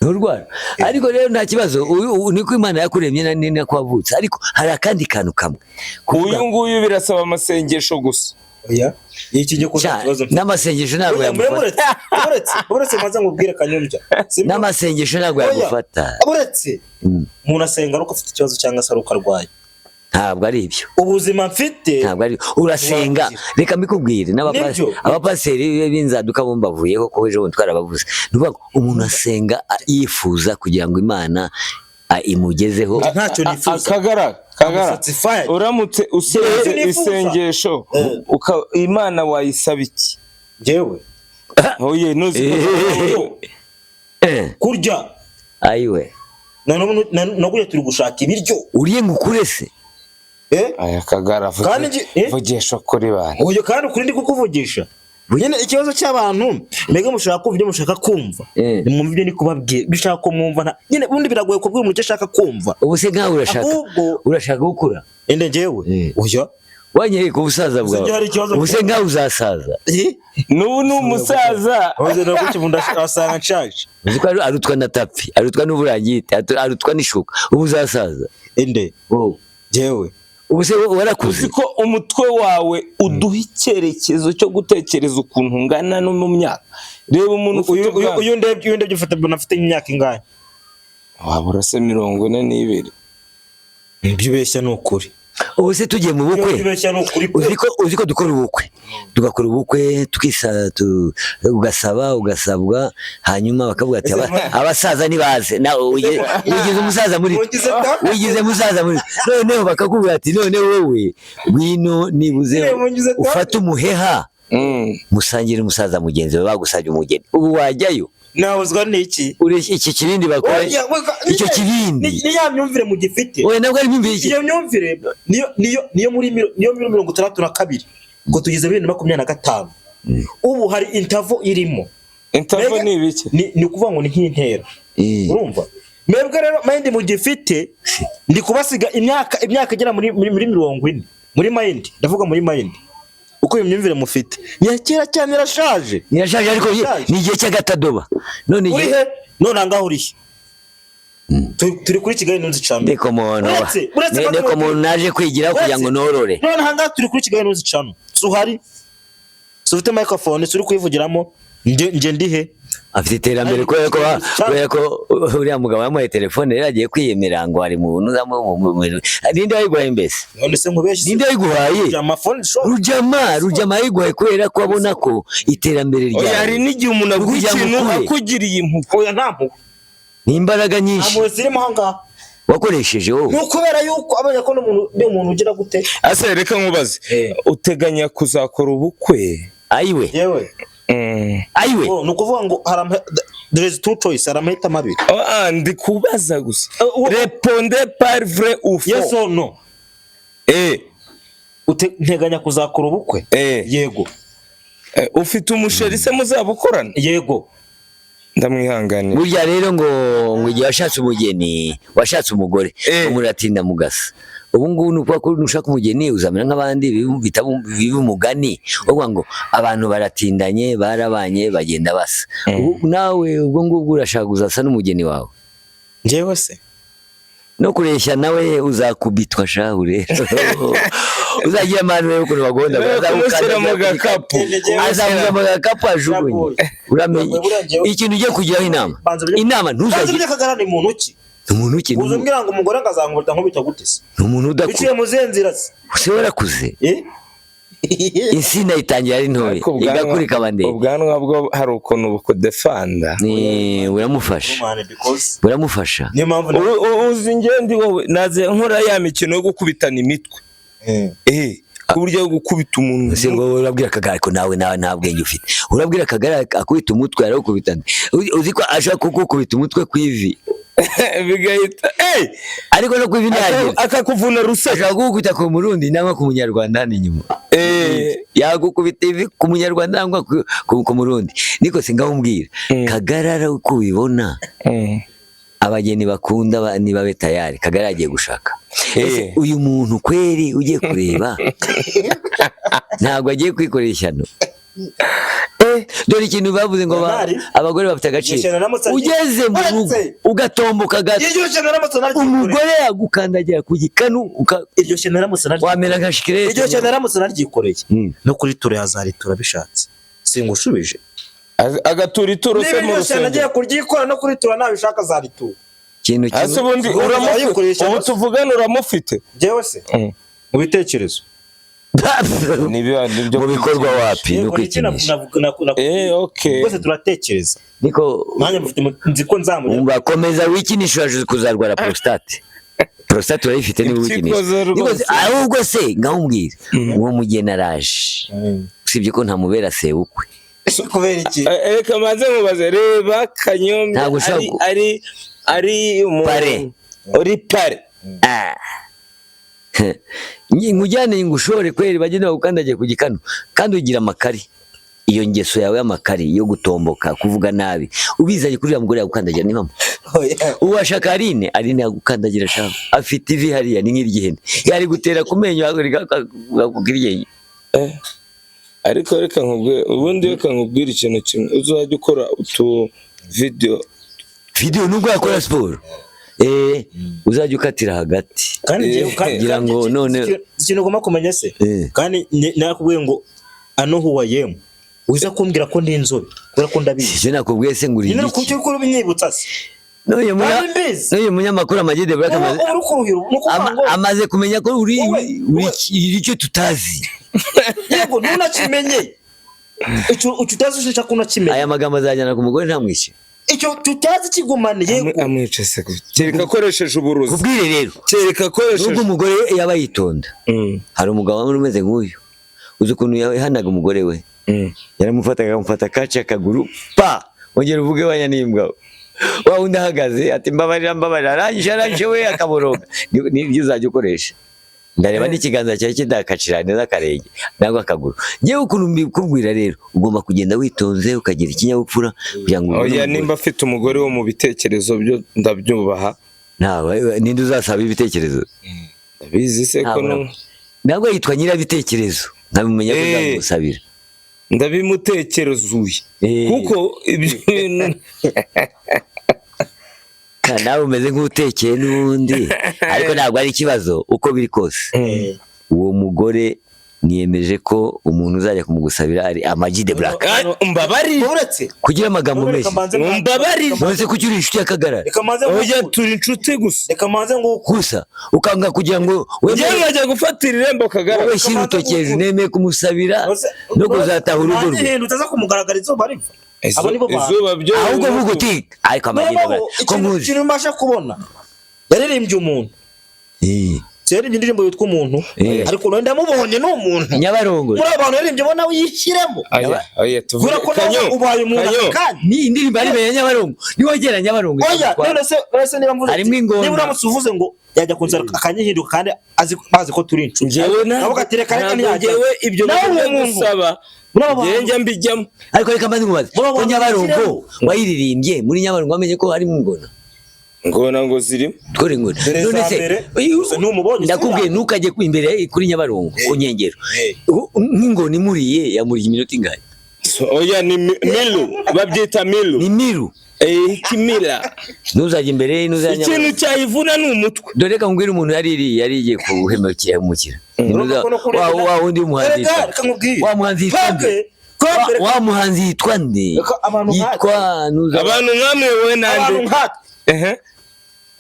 [SPEAKER 1] Nturwara, ariko rero nta kibazo. Uyu niko Imana yakuremye ni nako wavutse, ariko hari akandi kantu kamwe.
[SPEAKER 2] Uyu nguyu birasaba amasengesho gusa.
[SPEAKER 3] Oya, iki cyo kuza kibazo mfite.
[SPEAKER 1] N'amasengesho ntabwo
[SPEAKER 3] Oya,
[SPEAKER 1] yamufata.
[SPEAKER 3] Uretse maze nkubwire, Kanyombya. Sibyo?
[SPEAKER 1] N'amasengesho ntabwo
[SPEAKER 3] Oya,
[SPEAKER 1] yagufata.
[SPEAKER 3] uretse umuntu asenga ari uko afite ikibazo cyangwa se ari uko arwaye.
[SPEAKER 1] Ntabwo ari ibyo.
[SPEAKER 3] Ubuzima mfite
[SPEAKER 1] Ntabwo ari urasenga. Reka mbikubwire.
[SPEAKER 3] Nibyo.
[SPEAKER 1] Abapasiteri b'inzaduka bo mbavuyeho, ko ejo bundi twarabavuze. Ni ukuvuga ngo umuntu asenga yifuza kugira ngo Imana imugezeho.
[SPEAKER 3] Ntacyo nifuza.
[SPEAKER 2] Akagara, Kagara,
[SPEAKER 3] Satisfied.
[SPEAKER 2] uramutse usenze
[SPEAKER 3] Ntacyo nifuza.
[SPEAKER 2] isengesho Imana wayisaba iki?
[SPEAKER 3] Njyewe?
[SPEAKER 2] Oye, ntuzi ko
[SPEAKER 3] Kurya.
[SPEAKER 1] Ayiwe!
[SPEAKER 3] Na kurya, turi gushaka ibiryo.
[SPEAKER 1] Uriye ngo ukure se?
[SPEAKER 3] Eh?
[SPEAKER 2] Aya, Kagara,
[SPEAKER 3] Kandi
[SPEAKER 2] vugisha kuri bantu.
[SPEAKER 3] Oya, kandi ukuri ndi kukuvugisha nyine. Ikibazo cy'abantu, mbega mushaka kumva ibyo mushaka kumva. Nimwumva ibyo ndi kubabwira, ibyo ushaka ko mwumva nyine ubundi biragoye kubwira umuntu icyo ashaka kumva.
[SPEAKER 1] Ubu se nkawe urashaka
[SPEAKER 3] Ahubwo
[SPEAKER 1] urashaka gukura?
[SPEAKER 3] Ende? Njyewe? Oya.
[SPEAKER 1] Wanyereka ubusaza
[SPEAKER 3] Gusa
[SPEAKER 1] bwawe.
[SPEAKER 3] njye hari ikibazo.
[SPEAKER 1] Ubu se nkawe uzasaza?
[SPEAKER 3] Eh?
[SPEAKER 2] N'ubu ni umusaza.
[SPEAKER 3] Oya, nabwo ubu ndasanga nshaje.
[SPEAKER 1] Uzi ko arutwa na tapi, arutwa n'uburangiti, arutwa n'ishuka. Ubu uzasaza?
[SPEAKER 3] Ende?
[SPEAKER 1] Wowe.
[SPEAKER 3] Njyewe?
[SPEAKER 1] Ubu se warakuze?
[SPEAKER 2] Uzi ko umutwe wawe uduha icyerekezo cyo gutekereza ukuntu ungana no mu myaka? Reba umuntu ufite ubwanwa.
[SPEAKER 3] Uyu ndebye ufite, mbona afite imyaka ingahe?
[SPEAKER 2] Waba urase 42.
[SPEAKER 3] Ibyo ubeshya ni ukuri.
[SPEAKER 1] Ubu se tugiye mu bukwe,
[SPEAKER 3] Ibyo ubeshya ni ukuri.
[SPEAKER 1] uzi ko dukora ubukwe, tugakora ubukwe, twisa ugasaba, ugasabwa, hanyuma bakavuga ati abasaza nibaze. Nawe wigize umusaza muri
[SPEAKER 3] Wigize ta?
[SPEAKER 1] Wigize musaza muri, noneho bakakubwira ati none wowe ngwino nibuze
[SPEAKER 3] Wigize ta?
[SPEAKER 1] ufate umuheha musangire umusaza mugenzi wawe bagusabye umugeni. Ubu wajyayo?
[SPEAKER 3] Nahuzwa n'iki?
[SPEAKER 1] Ureshya iki kibindi bakora.
[SPEAKER 3] Oya,
[SPEAKER 1] Icyo kibindi.
[SPEAKER 3] Ni ya myumvire mugifite.
[SPEAKER 1] Oya, nabwo ari imyumvire iki?
[SPEAKER 3] Iyo myumvire niyo muri 62, ngo tugeze 2025. Ubu hari interval irimo.
[SPEAKER 2] Interval
[SPEAKER 3] Mbega-
[SPEAKER 2] ni ibiki?
[SPEAKER 3] Ni ukuvuga ngo ni nk'intera. Urumva, mwebwe rero mind mugifite, ndi kubasiga imyaka igera muri 40 muri mind. Ndavuga muri mind, uko iyo myumvire mufite ni iya kera cyane, irashaje.
[SPEAKER 1] Irashaje, ariko
[SPEAKER 3] Irashaje.
[SPEAKER 1] ni igihe cy'agatadoba none.
[SPEAKER 3] Uri
[SPEAKER 1] Igihe
[SPEAKER 3] he none? Ahangaha uri he? Turi kuri Kigali News Channel.
[SPEAKER 1] Ndeko muntu
[SPEAKER 3] Uretse
[SPEAKER 1] ndeko muntu naje kwigiraho kugira ngo norore.
[SPEAKER 3] None ahangaha turi kuri Kigali News Channel, si uhari? Si ufite microphone? Si uri kuyivugiramo? Nge ndi he?
[SPEAKER 1] Afite iterambere kubera ko uriya mugabo yamuhaye telefone, rero agiye kwiyemera ngo hari mu ninde wayiguhaye mbese?
[SPEAKER 3] None se nkubeshye?
[SPEAKER 1] Ninde wayiguhaye?
[SPEAKER 3] Amafone shop.
[SPEAKER 1] Rujama yayiguhaye kubera ko abona ko iterambere
[SPEAKER 2] Oya, hari
[SPEAKER 1] ryawe
[SPEAKER 2] n'igihe umuntu aguha
[SPEAKER 1] Kugira ngo
[SPEAKER 2] ikintu
[SPEAKER 1] ukure.
[SPEAKER 2] akugiriye impuhwe.
[SPEAKER 3] Oya, nta mpuhwe.
[SPEAKER 1] Ni imbaraga
[SPEAKER 3] Nta
[SPEAKER 1] nyinshi
[SPEAKER 3] mpuhwe zirimo ahangaha.
[SPEAKER 1] wakoresheje wowe.
[SPEAKER 3] Ni ukubera yuko abonye ko n'umuntu ni umuntu ugira gute.
[SPEAKER 2] Ase reka nkubaze, uteganya kuzakora ubukwe?
[SPEAKER 1] Ayiwe!
[SPEAKER 3] Yewe.
[SPEAKER 1] Ayiwe!
[SPEAKER 3] Oh, ni ukuvuga ngo hari there is two choice, hari amahitamo abiri.
[SPEAKER 2] Oh, ah, ndi kubaza gusa.
[SPEAKER 3] Répondez
[SPEAKER 2] par vrai ou faux.
[SPEAKER 3] Yes or no? Nteganya kuzakora ubukwe? Yego.
[SPEAKER 2] Ufite umusheri se muzabukorana?
[SPEAKER 3] Yego.
[SPEAKER 2] Ndamwihanganira.
[SPEAKER 1] Burya rero ngo igihe washatse umugeni, washatse umugore, muratinda mugasa. Ubu ngubu ni ukuvuga ko nushaka umugeni uzamera nk'abandi, biba umugani uvuga ngo abantu baratindanye, barabanye, bagenda basa. Ubu nawe ubwo ngubwo urashaka uzasa n'umugeni wawe?
[SPEAKER 3] Njyewe se?
[SPEAKER 1] No kureshya nawe uzakubitwa shahu. Rero uzagira amahane y'ukuntu bagonda.
[SPEAKER 2] Kumushyira mu gakapu.
[SPEAKER 1] Azamuza mu gakapu ajugunye. Uramenye ikintu ugiye kugiraho inama, inama
[SPEAKER 3] Banza
[SPEAKER 1] ntuzagire
[SPEAKER 3] burya Kagara ni muntu ki?
[SPEAKER 1] Ni umuntu ki?
[SPEAKER 3] Uza umbwira ngo umugore ngo azankubita, nkubita gute se?
[SPEAKER 1] Ni umuntu
[SPEAKER 3] Biciye
[SPEAKER 1] udakuze.
[SPEAKER 3] mu zihe nzira se?
[SPEAKER 1] Se warakuze.
[SPEAKER 3] Eh?
[SPEAKER 1] Insina itangira ari ntoya,
[SPEAKER 2] Ariko
[SPEAKER 1] igakura ikaba ndende.
[SPEAKER 2] Ubwanwa bwo hari ukuntu bukudefanda.
[SPEAKER 1] Buramufasha.
[SPEAKER 3] Man, because
[SPEAKER 1] Buramufasha.
[SPEAKER 3] niyo mpamvu
[SPEAKER 2] Uzi ngendi wowe naze nkora ya mikino yo gukubitana imitwe, ku buryo yo gukubita umuntu.
[SPEAKER 1] Ese ngo wowe urabwira Kagara, ariko nawe nta bwenge ufite. Urabwira Kagara akubita umutwe, arawukubita nde? Uzi ko ashaka kugukubita umutwe ku ivi?
[SPEAKER 2] Bigahita
[SPEAKER 1] Ariko no ku ivi ntiyagera.
[SPEAKER 2] Akakuvuna rusake.
[SPEAKER 1] Ashaka kugukubita ku Murundi nangwa ku Munyarwanda hano inyuma. Yagukubita ivi ku Munyarwanda nangwa ku Murundi. Niko se ngaho umbwira Kagarara uko ubibona, abageni bakunda nibabe tayari, Kagarara agiye gushaka. Ese uyu muntu kweri ugiye kureba ntabwo agiye kwikorera ishyano? Dore ikintu bavuze ngo
[SPEAKER 3] Bernard,
[SPEAKER 1] abagore bafite agaciro.
[SPEAKER 3] iryo shyano naramutse
[SPEAKER 1] Ugeze mu rugo
[SPEAKER 3] Uretse!
[SPEAKER 1] ugatomboka gato,
[SPEAKER 3] Iryo shyano naramutse naryikoreye.
[SPEAKER 1] umugore yagukandagira ku gikanu
[SPEAKER 3] Iryo shyano naramutse naryikoreye.
[SPEAKER 1] wamera nka shikirete.
[SPEAKER 3] Iryo shyano naramutse naryikoreye, no kuri ture yazaritura bishatse, singushubije.
[SPEAKER 2] Agatura ituro se
[SPEAKER 3] Niba
[SPEAKER 2] mu
[SPEAKER 3] iryo shyano agiye
[SPEAKER 2] rusengero?
[SPEAKER 3] kuryikora, no kuri tura nabishaka azaritura.
[SPEAKER 1] Ikintu
[SPEAKER 2] Hasi
[SPEAKER 1] kimwe
[SPEAKER 2] ubundi
[SPEAKER 3] Ubundi
[SPEAKER 2] uramufite?
[SPEAKER 3] ayikoresha
[SPEAKER 2] Ubu
[SPEAKER 3] gusa.
[SPEAKER 2] tuvugana uramufite?
[SPEAKER 3] Njyewe se, mu bitekerezo.
[SPEAKER 2] Nibiba nibyo.
[SPEAKER 1] Mu bikorwa wapi, ni
[SPEAKER 3] Yego, nicyo
[SPEAKER 1] ukwikinisha.
[SPEAKER 2] Okay.
[SPEAKER 3] Twese turatekereza.
[SPEAKER 1] Niko.
[SPEAKER 3] Nanjye mufite nzi ko nzamugera.
[SPEAKER 1] Umva, komeza wikinisha, uraje kuzarwara prostate. Prostate urayifite niba
[SPEAKER 2] Impyiko
[SPEAKER 1] wikinisha.
[SPEAKER 2] ze
[SPEAKER 1] Niko se,
[SPEAKER 2] rwose.
[SPEAKER 1] ahubwo se ngaho umbwira, uwo mugeni araje, usibye ko ntamubera sebukwe.
[SPEAKER 3] Kubera iki?
[SPEAKER 2] Reka manze nkubaze, reba Kanyombya
[SPEAKER 1] Ntabwo ushobora
[SPEAKER 2] ari umuntu
[SPEAKER 1] Pare.
[SPEAKER 2] Uri pare.
[SPEAKER 1] Ah. Nkujyane ngushore kweri, bagende bagukandagiye ku gikanu, kandi ugira amakari. Iyo ngeso yawe y'amakari yo gutomboka, kuvuga nabi, ubizanye kuri uriya mugore yagukandagira. Ni mama uwashaka Aline, Aline yagukandagira shaka, afite ivi hariya ni nk'iry'ihene, yari gutera ku menyo akakubwira.
[SPEAKER 2] Ariko reka nkubwire, ubundi reka nkubwire ikintu kimwe, uzajya ukora utu video.
[SPEAKER 1] Video nubwo yakora siporo, uzajya ukatira hagati.
[SPEAKER 3] Kandi njyewe kandi
[SPEAKER 1] Kugira ngo
[SPEAKER 3] ikintu ugomba kumenya se, kandi nakubwiye ngo ano huwayemu uza kumbwira ko ndi inzobe kubera ko ndabizi.
[SPEAKER 1] Sivyo nakubwiye se ngo uri
[SPEAKER 3] Nyine
[SPEAKER 1] igiki?
[SPEAKER 3] kuki uri kubinyibutsa se?
[SPEAKER 1] N'uyu
[SPEAKER 3] Kandi mbizi.
[SPEAKER 1] N'uyu munyamakuru Amag The Black
[SPEAKER 3] Ubu uri kuruhira ni ukuvuga ngo
[SPEAKER 1] amaze kumenya ko uri
[SPEAKER 3] Wowe,
[SPEAKER 1] uri icyo tutazi.
[SPEAKER 3] Yego, ntunakimenye icyo utazi, ushaka ko unakimenye.
[SPEAKER 1] Aya magambo azajyana ku mugore ntamwishe.
[SPEAKER 3] Icyo tutazi kigumane, yego.
[SPEAKER 2] Amwice se gute? Kereka akoresheje uburozi.
[SPEAKER 1] Kubwire rero,
[SPEAKER 2] Kereka akoresheje
[SPEAKER 1] nubwo umugore yaba yitonda, hari umugabo wari umeze nk'uyu, uzi ukuntu yahanaga umugore we? Yaramufataga, akamufata akaca akaguru, pa ongera uvuge wanya n'imbwa. Wa wundi ahagaze ati mbabarira, mbabarira, arangije arangije we akaboroga. Nibyo uzajya ukoresha, ndareba n'ikiganza cyawe kidakacira neza akarenge nangwa akaguru. Ngewe ukuntu mbikubwira rero, ugomba kugenda witonze, ukagira ikinyabupfura kugira ngo ubone
[SPEAKER 2] Oya,
[SPEAKER 1] umugore.
[SPEAKER 2] nimba afite umugore wo mu bitekerezo byo ndabyubaha.
[SPEAKER 1] Ntawe, ninde uzasaba ibitekerezo?
[SPEAKER 2] Ndabizi se ko
[SPEAKER 1] Ntabwo ntabwo yitwa nyirabitekerezo, nkabimenya ko nzamusabira.
[SPEAKER 2] Ndabimutekerezuye kuko ibyo bintu
[SPEAKER 1] Nawe umeze nk'utekeye n'ubundi, ariko ntabwo ari ikibazo. Uko biri kose, uwo mugore niyemeje ko umuntu uzajya kumugusabira ari Amag The Black.
[SPEAKER 2] Mbabarire.
[SPEAKER 3] Uretse
[SPEAKER 1] Kugira amagambo
[SPEAKER 3] Reka
[SPEAKER 1] menshi.
[SPEAKER 3] mbanze
[SPEAKER 2] Mbabarire.
[SPEAKER 1] Nonese kuki uri inshuti y'Akagarara?
[SPEAKER 3] Reka mbanze
[SPEAKER 2] Oya,
[SPEAKER 3] nguku.
[SPEAKER 2] turi inshuti gusa.
[SPEAKER 3] Reka mbanze nguku.
[SPEAKER 1] Gusa ukanga kugira ngo
[SPEAKER 2] Njyewe
[SPEAKER 1] wemere
[SPEAKER 2] nkajya gufatira irembo Kagarara.
[SPEAKER 1] wowe shyira urutoki hejuru, nemeye kumusabira no kuzataha urugo rwe.
[SPEAKER 3] Nanjye utaza kumugaragara izuba riva. Abo nibo bantu.
[SPEAKER 2] Izuba byo
[SPEAKER 1] Ahubwo vuga uti ariko Amag The
[SPEAKER 3] Noneho
[SPEAKER 1] Black ko nkuzi.
[SPEAKER 3] ikintu mbasha kubona, yaririmbye umuntu, yaririmbye indirimbo yitwa umuntu, ariko none ndamubonye ni umuntu.
[SPEAKER 1] Nyabarongo.
[SPEAKER 3] Muri abo bantu yaririmbye ubona yishyiremo.
[SPEAKER 2] Oya, oya, tuvuge
[SPEAKER 3] Kubera ko nawe
[SPEAKER 2] Kanyo,
[SPEAKER 3] ubaye umuntu
[SPEAKER 2] Kanyo.
[SPEAKER 3] aka kanya.
[SPEAKER 1] Ni indirimbo ari ya Nyabarongo, niwegera Nyabarongo
[SPEAKER 3] Oya,
[SPEAKER 1] izagutwara.
[SPEAKER 3] none se niba mvuze
[SPEAKER 1] Harimo ingona.
[SPEAKER 3] niba uramutse uvuze ngo yajya kunsara akanyihinduka kandi azi bazi ko turi inshuti,
[SPEAKER 2] Njyewe ntabwo
[SPEAKER 3] Navuga ati reka reka
[SPEAKER 2] ntabwo
[SPEAKER 3] ntiyajya.
[SPEAKER 2] njyewe ibyo
[SPEAKER 3] Nawe
[SPEAKER 2] bintu
[SPEAKER 3] uwo muntu.
[SPEAKER 2] gusaba
[SPEAKER 3] Muri abo
[SPEAKER 2] njyewe
[SPEAKER 3] bantu.
[SPEAKER 2] njya mbijyamo.
[SPEAKER 1] Ariko reka mbanze nkubaze,
[SPEAKER 3] Muri abo
[SPEAKER 1] ko
[SPEAKER 3] bantu
[SPEAKER 1] Nyabarongo
[SPEAKER 3] bashyiramo.
[SPEAKER 1] wayiririmbye muri Nyabarongo, wamenye ko harimo ingona?
[SPEAKER 2] Ngona ngo zirimo.
[SPEAKER 1] Dore ingona.
[SPEAKER 3] Dore
[SPEAKER 1] None
[SPEAKER 3] za
[SPEAKER 1] se
[SPEAKER 3] mbere, gusa ntumubonye,
[SPEAKER 1] ndakubwiye ntukajye imbere kuri Nyabarongo ku nkengero. Nk'ingona imuriye, yamuriye iminota ingahe?
[SPEAKER 2] Oya, ni milu, babyita milu.
[SPEAKER 1] Ni miru.
[SPEAKER 2] Ikimira.
[SPEAKER 1] Ntuzajya imbere, ntuzajya
[SPEAKER 2] Ikintu
[SPEAKER 1] Nyabarongo.
[SPEAKER 2] cyayivuna ni umutwe.
[SPEAKER 1] Dore reka nkubwire, umuntu yaririye yarigiye kuhemukira mukira.
[SPEAKER 3] Urumva ko no kuri-
[SPEAKER 1] Wa wundi w'umuhanzi
[SPEAKER 3] Erega,
[SPEAKER 1] yitwa
[SPEAKER 3] reka nkubwire.
[SPEAKER 1] wa muhanzi yitwa nde?
[SPEAKER 3] Twebwe,
[SPEAKER 1] Wa muhanzi yitwa nde?
[SPEAKER 3] Reka abantu nkatwe.
[SPEAKER 1] Yitwa nuza
[SPEAKER 2] Abantu nkamwe, wowe
[SPEAKER 3] abantu
[SPEAKER 2] nande?
[SPEAKER 3] nkatwe
[SPEAKER 2] Ehe.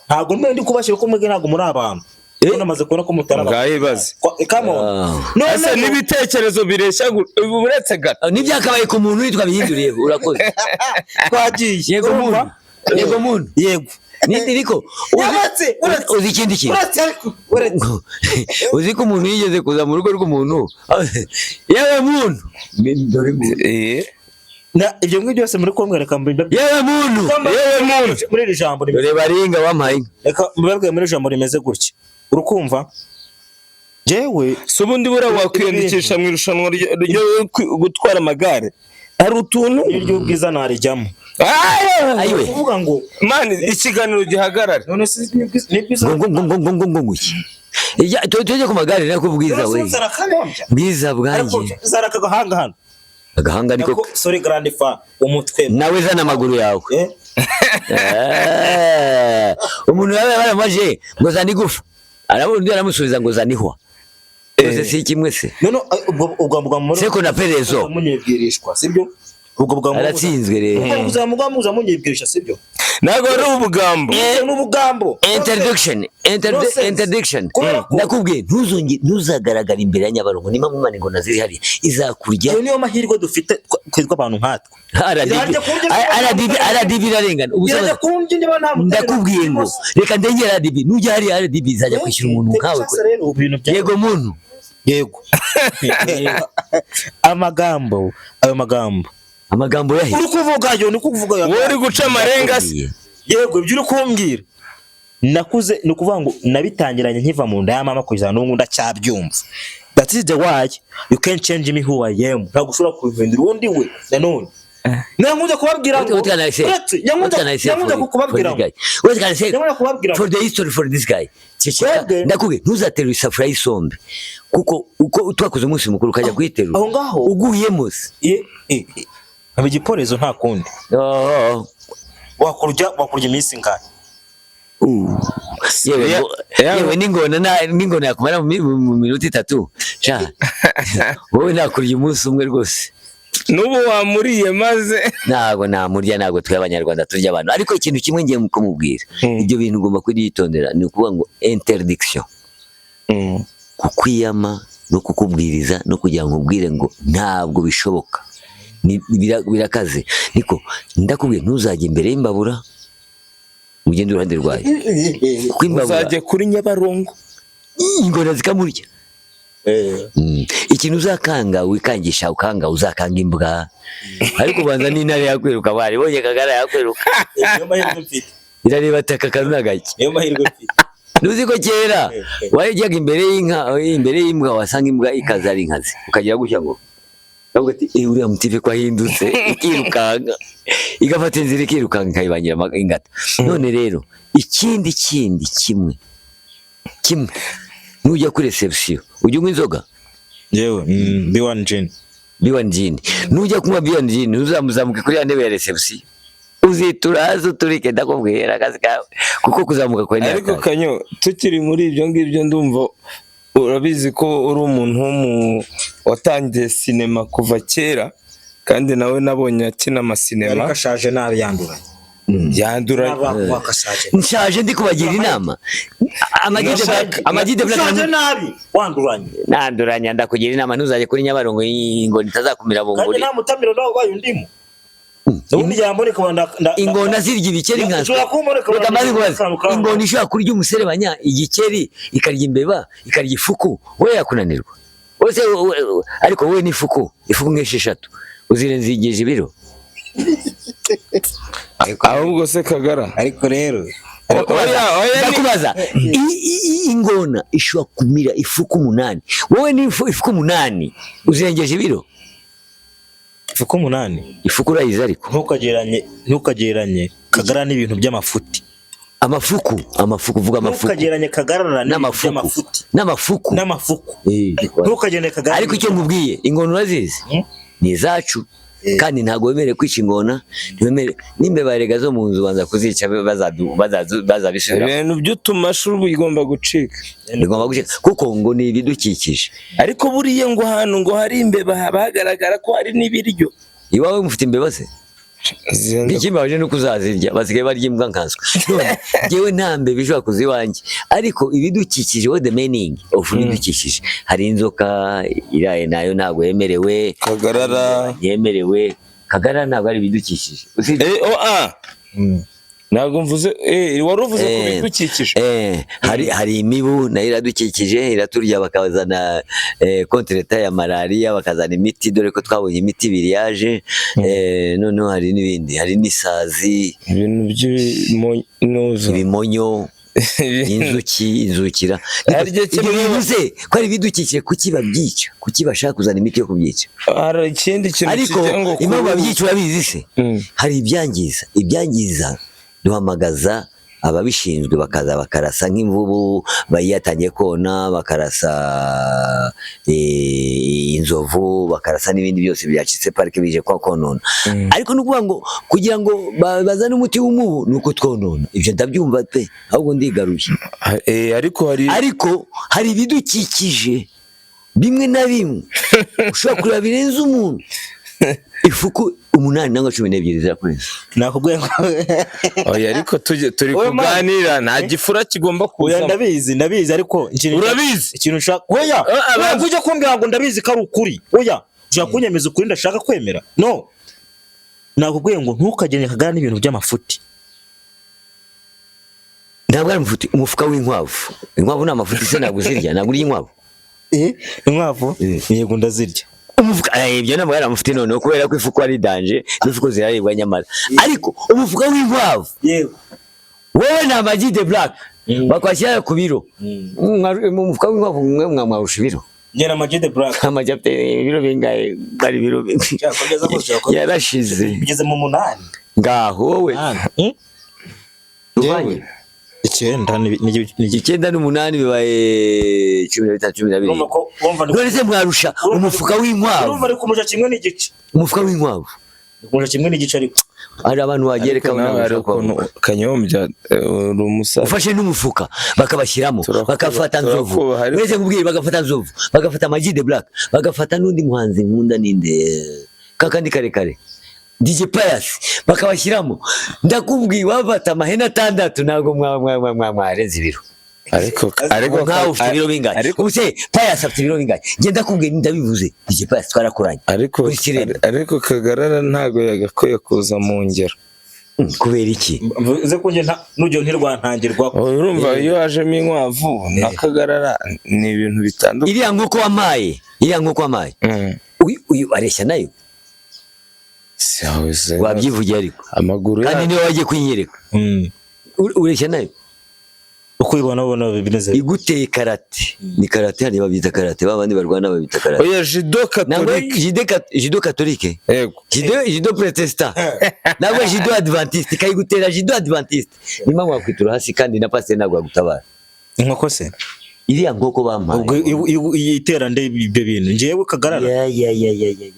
[SPEAKER 3] Ntabwo mbe ndi kubashyira ko mwebwe ntabwo muri abantu. Kuko namaze kubona ko mutari abantu.
[SPEAKER 2] Ngaho ibaze.
[SPEAKER 3] Come on.
[SPEAKER 1] Ah.
[SPEAKER 2] Ese
[SPEAKER 3] None
[SPEAKER 2] n'ibitekerezo bireshya ubu uretse gato.
[SPEAKER 1] Ah, n'ibyakabaye ku muntu witwa bihinduriye, urakoze.
[SPEAKER 3] Twagiye.
[SPEAKER 1] Yego
[SPEAKER 3] Urumva?
[SPEAKER 1] muntu, yego muntu.
[SPEAKER 3] Yego.
[SPEAKER 1] Niko
[SPEAKER 3] Uretse, uretse.
[SPEAKER 1] uzi ikindi kintu?
[SPEAKER 3] Uretse, ariko uretse.
[SPEAKER 1] Uzi ko umuntu yigeze kuza mu rugo rw'umuntu, yewe muntu, dore muntu.
[SPEAKER 3] Na ibyo ngibyo byose muri kumbwira, reka mbibabwire.
[SPEAKER 1] Yewe muntu.
[SPEAKER 2] Yewe muntu.
[SPEAKER 3] Muri iri jambo rimeze
[SPEAKER 1] Dore baringa wampaye inka.
[SPEAKER 3] Reka mbibabwire muri iri jambo rimeze gutya. Urukumva? Jewe
[SPEAKER 2] Si ubundi buriya wakwiyandikisha mu irushanwa ryo gutwara amagare, hari utuntu
[SPEAKER 3] Iry'ubwiza narijyamo.
[SPEAKER 2] Ah!
[SPEAKER 1] Ayiwe.
[SPEAKER 3] Kuvuga ngo
[SPEAKER 2] Man, ikiganiro gihagarare.
[SPEAKER 3] None se ni bwiza?
[SPEAKER 1] Ngo ngo ngo ngo ngo ngo ngo iki? Tujye ku magare nakubwiza
[SPEAKER 3] None se
[SPEAKER 1] we.
[SPEAKER 3] nzara kanyombya?
[SPEAKER 1] Bwiza
[SPEAKER 3] Ariko
[SPEAKER 1] bwanjye.
[SPEAKER 3] nzara akagahanga hano.
[SPEAKER 1] Agahanga niko.
[SPEAKER 3] Nako, sorry grandfa, umutwe.
[SPEAKER 1] Nawe zana amaguru yawe.
[SPEAKER 3] Eh?
[SPEAKER 1] Umuntu yawe baramaje ngo zana igufa, arabona undi aramusubiza ngo zana ihwa. Byose si kimwe se?
[SPEAKER 3] None ubwo bwa muri
[SPEAKER 1] Seko na Perezo.
[SPEAKER 3] Munyibwirishwa, sibyo? Ubwo bwa
[SPEAKER 1] Aratsinzwe rero.
[SPEAKER 3] Ubwo bwa muza munyibwirisha, sibyo?
[SPEAKER 2] Ntabwo ari ubugambo.
[SPEAKER 3] N'ubugambo.
[SPEAKER 1] Interdiction.
[SPEAKER 3] Nonsense.
[SPEAKER 1] Interdiction.
[SPEAKER 3] Kubera ko-
[SPEAKER 1] Ndakubwiye, ntuzonge ntuzagaragara imbere ya Nyabarongo. Niba mumana ingona ziri hariya izakurya.
[SPEAKER 3] Ayo niyo mahirwe dufite twitwa abantu nkatwe.
[SPEAKER 1] RDB.
[SPEAKER 3] Irajya kurya.
[SPEAKER 1] RDB, RDB irarengana. Ubu
[SPEAKER 3] Irajya kurya niba nta mutabera.
[SPEAKER 1] Ndakubwiye ngo reka ndengere RDB. Nujya hariya RDB izajya kwishyura umuntu nkawe.
[SPEAKER 3] Sasa rero ibintu bya
[SPEAKER 1] Yego muntu.
[SPEAKER 3] Yego. Amagambo, ayo magambo.
[SPEAKER 1] Amagambo yahe?
[SPEAKER 3] Uri kuvuga ayo, ni kuvuga ayo.
[SPEAKER 2] Wowe uri guca amarenga se?
[SPEAKER 3] Yego, ibyo uri kumbwira. Nakuze, ni ukuvuga ngo nabitangiranye nkiva mu nda ya mama kugeza n'ubu ndacyabyumva. That is the why you can't change me who I am. Ntabwo ushobora kubihindura uwo ndi we nanone. Nyankunda kubabwira ngo
[SPEAKER 1] What can I say?
[SPEAKER 3] Uretse,
[SPEAKER 1] What
[SPEAKER 3] nyankunda
[SPEAKER 1] can I say
[SPEAKER 3] nyankunda
[SPEAKER 1] for
[SPEAKER 3] kubabwira
[SPEAKER 1] this
[SPEAKER 3] ngo
[SPEAKER 1] guy? What can I say?
[SPEAKER 3] Nyankunda kubabwira ngo
[SPEAKER 1] For the history, for this guy. Ceceka.
[SPEAKER 3] Twebwe-
[SPEAKER 1] Ndakubwiye ntuzaterura isafuriya y'isombe. Kuko uko twakoze umunsi mukuru ukajya kuyiterura.
[SPEAKER 3] Aho ngaho.
[SPEAKER 1] Uguyemo se.
[SPEAKER 3] Aba igiporezo nta kundi.
[SPEAKER 1] Oh.
[SPEAKER 3] Wakurya iminsi ingahe?
[SPEAKER 1] Yewe yewe n'ingona n'ingona yakumara mu minota 3. Sha. Wowe nakurya umunsi umwe rwose.
[SPEAKER 2] N'ubu wamuriye maze.
[SPEAKER 1] Ntabwo namurya, ntabwo twe Abanyarwanda turya abantu. Ariko ikintu kimwe ngiye kumubwira, ibyo bintu ugomba kubyitondera, ni ukuvuga ngo interdiction, kukwiyama no kukubwiriza no kugira ngo ubwire ngo ntabwo bishoboka. Birakaze. Niko ndakubwiye, ntuzajye imbere y'imbabura, ugende uruhande rwayo, kuko imbabura
[SPEAKER 2] Uzajya kuri Nyabarongo.
[SPEAKER 1] Ingona zikamurya. Ikintu uzakanga wikangisha ukanga uzakanga imbwa, ariko ubanza n'intare yakwiruka, waribonye Kagara yakwiruka.
[SPEAKER 3] Niyo mahirwe mfite.
[SPEAKER 1] Irareba ataka karuna gake.
[SPEAKER 3] Niyo mahirwe mfite.
[SPEAKER 1] Ntuzi ko kera wajyaga imbere y'inka, imbere y'imbwa, wasanga imbwa ikaza ari inkazi, ukagira gutya ngo ukavuga ati eh uriya mutipe ko ahindutse, ikirukanka igafata inzira ikirukanka ikayibangira ingata. None rero ikindi kindi kimwe kimwe, nujya kuri reception ujya unywa inzoga?
[SPEAKER 3] Yewe, B1 gin.
[SPEAKER 1] B1 gin. Nujya kunywa B1 gin, ntuzamuzamuke kuri ya ntebe ya reception, uzitura hasi uturike, ndakubwira akazi kawe, kuko kuzamuka kwa
[SPEAKER 2] Ariko Kanyo, tukiri muri ibyo ngibyo, ndumva urabizi ko uri umuntu watangiye sinema kuva kera, kandi nawe nabonye akina amasinema.
[SPEAKER 3] Ariko ashaje nabi, yanduranye.
[SPEAKER 2] Yandura.
[SPEAKER 3] Wakashaje.
[SPEAKER 1] Nshaje ndi kubagira inama. Amagide Black, Amagide Black.
[SPEAKER 3] Ushaje nabi, wanduranye.
[SPEAKER 1] Nanduranya, ndakugira inama, ntuzajye kuri Nyabarongo ingona itazakumira
[SPEAKER 3] Kandi
[SPEAKER 1] bunguri.
[SPEAKER 3] nta mutamiro nawe ubaye undimo. Ubundi yamboneka
[SPEAKER 1] Ingona zirya ibikeri nkanswe.
[SPEAKER 3] Ushobora kumboneka.
[SPEAKER 1] Reka maze nkubaze, ingona ishobora kurya umuserebanya, igikeri, ikarya imbeba, ikarya ifuku, we yakunanirwa wose? Ariko wowe n'ifuku, ifuku nk'esheshatu uzirenzegeje ibiro.
[SPEAKER 2] Ahubwo se Kagara,
[SPEAKER 3] Ariko rero
[SPEAKER 2] oya oya
[SPEAKER 1] Ndakubaza, ingona ishobora kumira ifuku 8, wowe n'ifuku 8 uzirengeje ibiro?
[SPEAKER 3] Ifuku 8?
[SPEAKER 1] Ifuku urayizi ariko?
[SPEAKER 3] Ntukagereranye Kagara n'ibintu by'amafuti.
[SPEAKER 1] Amafuku, amafuku, vuga amafuku.
[SPEAKER 3] Ntukagereranye Kagara n'ibintu
[SPEAKER 1] N'amafuku.
[SPEAKER 3] by'amafuti.
[SPEAKER 1] N'amafuku.
[SPEAKER 3] N'amafuku.
[SPEAKER 1] Eh,
[SPEAKER 3] Ntukagereranye Kagara.
[SPEAKER 1] Ariko icyo nkubwiye, ingona urazizi? Ni izacu. Kandi ntabwo wemerewe kwica ingona, ntiwemerewe n'imbeba erega zo mu nzu, banza kuzica bazabisubiramo.
[SPEAKER 2] Ibintu by'utumashu bigomba gucika.
[SPEAKER 1] Bigomba gucika kuko ngo ni ibidukikije.
[SPEAKER 2] Ariko buriya ngo ahantu ngo hari imbeba haba hagaragara ko hari n'ibiryo.
[SPEAKER 1] Iwawe mufite imbeba se?
[SPEAKER 2] Zenda
[SPEAKER 1] Ikimbabaje nuko uzazirya, basigaye barya imbwa nkanswe. None njyewe nta mbeba ishobora kuza iwanjye, ariko ibidukikije, what the meaning of ibidukikije? Hari inzoka iraye, nayo ntabwo yemerewe.
[SPEAKER 2] Kagarara.
[SPEAKER 1] Yemerewe. Kagarara ntabwo ari ibidukikije. Usibye
[SPEAKER 2] Oh, ah, ntabwo mvuze, wari uvuze ku bidukikije.
[SPEAKER 1] Hari imibu, nayo iradukikije, iraturya, bakazana contre ya malariya, bakazana imiti, dore ko twabonye imiti ibiri yaje. Noneho hari n'ibindi, hari n'isazi.
[SPEAKER 2] Ibintu by'ibimonuza.
[SPEAKER 1] Ibimonyo, inzuki, inzukira.
[SPEAKER 2] Hari igihe
[SPEAKER 1] Ibyo
[SPEAKER 2] kimwe-
[SPEAKER 1] bivuze ko ari ibidukikije, kuki babyica? Kuki bashaka kuzana imiti yo kubyica?
[SPEAKER 2] Hari ikindi kintu
[SPEAKER 1] Ariko
[SPEAKER 2] kijya ngo
[SPEAKER 1] impamvu babyica urabizi se? Hari ibyangiza, ibyangiza duhamagaza ababishinzwe bakaza bakarasa nk'imvubu bayiyatangiye kona, bakarasa inzovu, bakarasa n'ibindi byose byacitse parike bije kwa konona. Ariko ni ukuvuga ngo kugira ngo bazane umuti w'umubu ni uko twonona. Ibyo ndabyumva pe, ahubwo ndigaruye.
[SPEAKER 2] Ariko hari
[SPEAKER 1] Ariko hari ibidukikije bimwe na bimwe ushobora kureba birenze umuntu. Ifuku 8 nangwa 12 zirakurenza.
[SPEAKER 3] Nakubwiye ngo
[SPEAKER 2] Oya, ariko tujye turi
[SPEAKER 3] Oya, man.
[SPEAKER 2] kuganira, nta gifura kigomba
[SPEAKER 3] Oya.
[SPEAKER 2] kuzamo.
[SPEAKER 3] Ndabizi, ndabizi, ariko ikintu
[SPEAKER 2] Urabizi?
[SPEAKER 3] Ikintu nshaka, oya.
[SPEAKER 2] Abanza-
[SPEAKER 3] Oya, ujya kumbwira ngo ndabizi ko ari ukuri, oya, ushaka kunyemeza ukuri ndashaka kwemera. No, nakubwiye ngo ntukagende Kagara n'ibintu by'amafuti.
[SPEAKER 1] Ntabwo ari umufuti, umufuka w'inkwavu. Inkwavu ni amafuti se? Ntabwo uzirya? Ntabwo urya inkwavu?
[SPEAKER 3] Inkwavu? Yego, ndazirya.
[SPEAKER 1] Umufuka, ibyo ntabwo ari amafuti noneho, kubera ko ifuku ari danger, n'ifuku ziraribwa nyamara. Ariko umufuka w'inkwavu,
[SPEAKER 3] Yego.
[SPEAKER 1] wowe ni Ama G The Black, bakwashyira ku biro. Mu mufuka w'inkwavu mwe mwamwarusha ibiro.
[SPEAKER 3] Njye na Ama G The Black.
[SPEAKER 1] Ama G afite ibiro bingahe? Bari ibiro
[SPEAKER 3] Kugeza kose.
[SPEAKER 1] Yarashize.
[SPEAKER 3] Bigeze mu 8.
[SPEAKER 1] Ngaho wowe. Tuvanye.
[SPEAKER 3] 9
[SPEAKER 1] 9 n'umunani bibaye 15, 12.
[SPEAKER 3] Urumva ko urumva
[SPEAKER 1] None se mwarusha umufuka w'inkwavu?
[SPEAKER 3] Urumva ari kumurusha 1.5.
[SPEAKER 1] Umufuka w'inkwavu.
[SPEAKER 3] Ndi kumurusha 1.5 ariko.
[SPEAKER 1] Hari abantu wagereka
[SPEAKER 2] Ariko nawe hari ukuntu Kanyombya, uri umusaza.
[SPEAKER 1] Ufashe n'umufuka bakabashyiramo, bagafata Nzovu.
[SPEAKER 2] Turakubaha, ariko-
[SPEAKER 1] Uretse nkubwire, bagafata Nzovu, bagafata Ama G The Black, bagafata n'undi muhanzi nkunda, ninde kakandi karekare, DJ Pius, bakabashyiramo. Ndakubwiye, wafata amahene atandatu, ntabwo mwarenza ibiro.
[SPEAKER 2] Ariko
[SPEAKER 1] Nkawe ufite ibiro bingahe?
[SPEAKER 2] Ariko
[SPEAKER 1] Ubu se Pius afite ibiro bingahe? Njye ndakubwiye, ndabivuze, DJ Pius twarakoranye
[SPEAKER 2] ariko
[SPEAKER 1] kuri Kiremba.
[SPEAKER 2] Ariko Kagarara ntago yagakwiye kuza mu ngero.
[SPEAKER 1] Kubera iki?
[SPEAKER 3] Mvuze ko njye nta n'urugero ntirwantangirwaho.
[SPEAKER 2] Urumva iyo hajemo inkwavu na Kagarara ni ibintu bitandukanye.
[SPEAKER 1] Iriya nkoko wampaye, iriya nkoko wampaye, uyu areshya nayo?
[SPEAKER 2] Si aho se.
[SPEAKER 1] Wabyivugiye ariko.
[SPEAKER 2] Amaguru
[SPEAKER 1] Kandi
[SPEAKER 2] yayo
[SPEAKER 1] niwe wagiye kuyinyereka. Ureshya nayo?
[SPEAKER 3] Uko ubibona, ubona bimeze.
[SPEAKER 1] Iguteye karate, ni karate hano babyita karate, ba bandi barwana babyita karate.
[SPEAKER 2] Oya, judo
[SPEAKER 1] Ntabwo
[SPEAKER 2] catholique.
[SPEAKER 1] Judo catholique.
[SPEAKER 2] Yego.
[SPEAKER 1] Judo protestant, ntabwo judo adventiste. Ikayigutera judo adventiste, niyo mpamvu wakwitura hasi, kandi na pasiteri ntabwo yagutabara.
[SPEAKER 3] Inkoko se?
[SPEAKER 1] Iriya nkoko bampaye.
[SPEAKER 3] Ubwo iyo iterande ibyo bintu, njyewe Kagarara.
[SPEAKER 1] Ya, ya, ya, ya, ya, ya.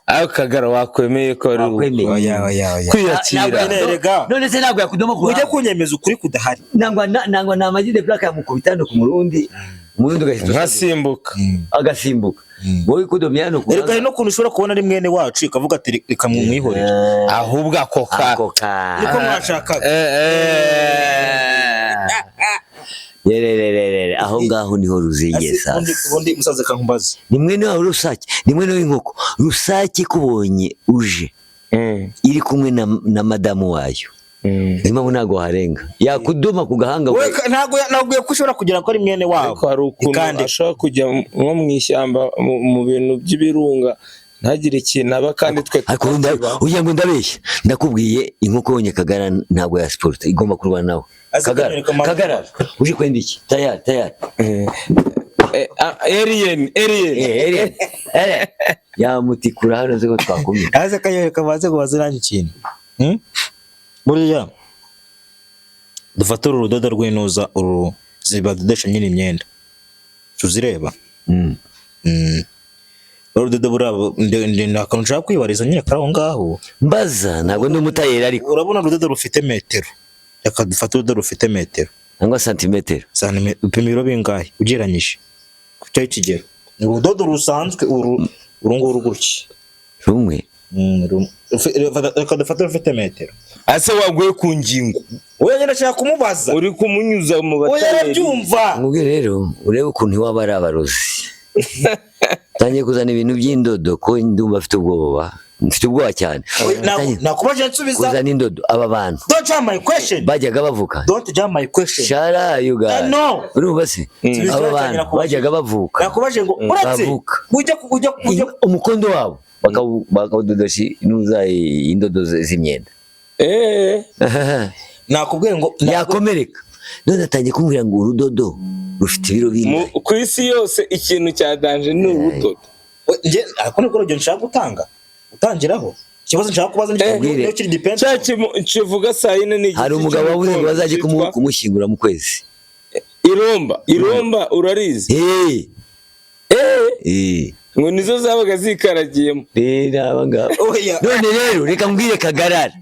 [SPEAKER 2] Aho Kagara wakwemeye ko ari
[SPEAKER 1] Wakwemeye.
[SPEAKER 3] Oya, oya, oya.
[SPEAKER 2] kwiyakira.
[SPEAKER 3] Erega.
[SPEAKER 1] None se ntabwo yakudoma ku
[SPEAKER 3] Ujya
[SPEAKER 1] ruhande?
[SPEAKER 3] kunyemeza ukuri kudahari.
[SPEAKER 1] Nangwa na Ama G The Black yamukubita hano ku Murundi, Umurundi ugahita
[SPEAKER 2] Nkasimbuka.
[SPEAKER 1] Agasimbuka, wowe ikudomye hano ku
[SPEAKER 3] Erega hari n'ukuntu ushobora kubona ari mwene wacu, ikavuga ati reka mwihorere.
[SPEAKER 2] Ahubwo ako ka
[SPEAKER 1] Ako ka
[SPEAKER 3] Niko mwashakaga.
[SPEAKER 1] Yerererere, aho ngaho niho ruzingiye.
[SPEAKER 3] Ese
[SPEAKER 1] Sasa
[SPEAKER 3] ubundi musaza kankumbaza.
[SPEAKER 1] Ni mwene wawe Rusake, ni mwene w'inkoko. Rusake ikubonye uje iri kumwe na madamu wayo, niyo mpamvu ntabwo waharenga, yakudoma ku gahanga.
[SPEAKER 3] Wowe ntabwo ko ushobora kugira ko ari mwene wabo.
[SPEAKER 2] Ariko hari ukuntu
[SPEAKER 3] Ikande.
[SPEAKER 2] ashobora kujya nko mu ishyamba, mu bintu by'ibirunga, ntagire ikintu aba, kandi twe
[SPEAKER 1] Ariko ubundi ugira ngo ndabeshya? Ndakubwiye, inkoko yonye Kagara ntabwo ya siporo igomba kurwana nawe.
[SPEAKER 3] Azi
[SPEAKER 1] Kagara
[SPEAKER 3] kunyereka amazi.
[SPEAKER 1] Kagara uje kwenda iki? Tayari, tayari.
[SPEAKER 2] Alien, alien.
[SPEAKER 1] Eh, eh, yamutikura hano nzi ko twakumye.
[SPEAKER 3] Aze kanyereka baze kubaza nanjye ikintu. Hmm? Buriya dufate uru rudodo rw'inuza, uru zibadodesha nyine imyenda tuzireba. Uru rudodo buriya ni akantu nshaka kwibariza nyine kari aho ngaho.
[SPEAKER 1] Mbaza, ntabwo ndi umutayeri ariko.
[SPEAKER 3] Urabona urudodo rufite metero, reka dufate urudodo rufite metero.
[SPEAKER 1] Cyangwa santimetero.
[SPEAKER 3] Upima ibiro bingahe ugereranyije ku cyaho ikigero? Ni urudodo rusanzwe uru nguru gutya.
[SPEAKER 1] Rumwe.
[SPEAKER 3] Reka dufate ufite metero.
[SPEAKER 2] Ase waguye ku ngingo.
[SPEAKER 3] Oya, njye ndashaka kumubaza.
[SPEAKER 2] Uri kumunyuza mu
[SPEAKER 3] Oya,
[SPEAKER 2] batayeri.
[SPEAKER 3] arabyumva.
[SPEAKER 1] Mubwire rero, urebe ukuntu iwabo ari abarozi. Tangiye kuzana ibintu by'indodo, ko ndumva afite ubwoba, mfite ubwoba cyane.
[SPEAKER 3] Oya,
[SPEAKER 1] Tangiye
[SPEAKER 3] nakubaje, nsubiza.
[SPEAKER 1] kuzana indodo, aba bantu
[SPEAKER 3] Don't jump my question.
[SPEAKER 1] bajyaga bavuka.
[SPEAKER 3] Don't jump my question.
[SPEAKER 1] Shara you guys.
[SPEAKER 3] No.
[SPEAKER 1] Urumva se, aba bantu bajyaga bavuka,
[SPEAKER 3] Nakubaje ngo uretse
[SPEAKER 1] Bavuka.
[SPEAKER 3] ujya
[SPEAKER 1] umukondo wabo bakawudodesha inuza indodo z'imyenda.
[SPEAKER 3] Nakubwiye ngo
[SPEAKER 1] Yakomereka. None atangiye kumbwira ngo urudodo rufite ibiro bingahe.
[SPEAKER 2] Ku isi yose ikintu cya danger ni urudodo.
[SPEAKER 3] Njye ako niko rugero nshaka gutangiraho. Ikibazo nshaka kubaza ni
[SPEAKER 1] Mbwire.
[SPEAKER 3] cyo kiri depend.
[SPEAKER 2] Cya kivuga saa yine ni igiti
[SPEAKER 1] Hari umugabo wabuze ngo
[SPEAKER 2] cy'umukondo
[SPEAKER 1] bazajye
[SPEAKER 2] cyitwa
[SPEAKER 1] kumushyingura mu kwezi.
[SPEAKER 2] Iromba, iromba urarizi?
[SPEAKER 1] Eh,
[SPEAKER 2] Eh,
[SPEAKER 1] eh.
[SPEAKER 2] ngo nizo zabaga zikaragiyemo.
[SPEAKER 1] Rero aba ngaba.
[SPEAKER 3] Oya.
[SPEAKER 1] None rero reka mbwire Kagarara,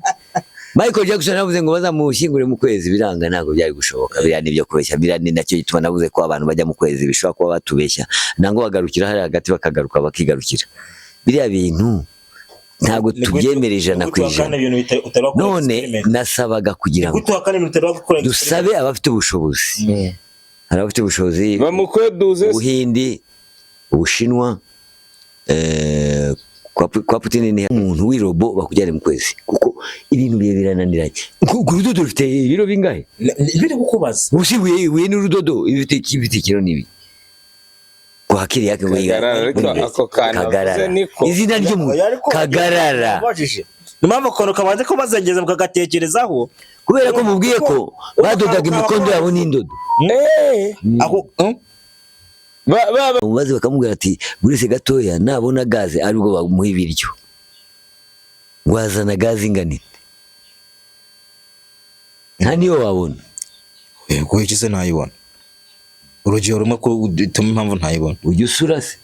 [SPEAKER 1] Michael Jackson yavuze ngo bazamushyingure mu kwezi, biranga, ntabwo byari gushoboka. Biriya ni ibyo kubeshya, biriya ni nacyo gituma navuze ko abantu bajya mu kwezi bishobora kuba batubeshya, nangwa bagarukira hariya hagati bakagaruka bakigarukira. Biriya bintu ntabwo tubyemera 100%. None nasabaga kugira ngo dusabe abafite ubushobozi, hari abafite ubushobozi:
[SPEAKER 2] Bamukoduze.
[SPEAKER 1] Ubuhindi, Ubushinwa, kwa Putin, ni umuntu w'irobo bakujyane mu kwezi, kuko ibintu bihe birananiranye. Ku rudodo rufite ibiro bingahe?
[SPEAKER 3] Biri kukubaza.
[SPEAKER 1] Ubusi ibuye n'urudodo ifite ikiro nibi kwa kiri yake ngo
[SPEAKER 2] Kagarara, ariko ako kantu
[SPEAKER 1] Kagarara.
[SPEAKER 2] avuze niko.
[SPEAKER 1] Izina ry'umuntu Kagarara.
[SPEAKER 3] Nakubajije. Ni mpamvu akantu kabanze kubazengeza mukagatekerezaho.
[SPEAKER 1] Kubera ko mubwiye ko badodaga imikondo yabo n'indodo.
[SPEAKER 2] Eh,
[SPEAKER 3] Ako
[SPEAKER 1] Bamubaze, bakamubwira ati burese gatoya nabona gaze aribwo bamuha ibiryo, wazana gaze ingana ite? Nta niyo wabona.
[SPEAKER 3] Yego, iki se ntayibona? Urugero rumwe ko utuma impamvu ntayibona.
[SPEAKER 1] Ujya usura se?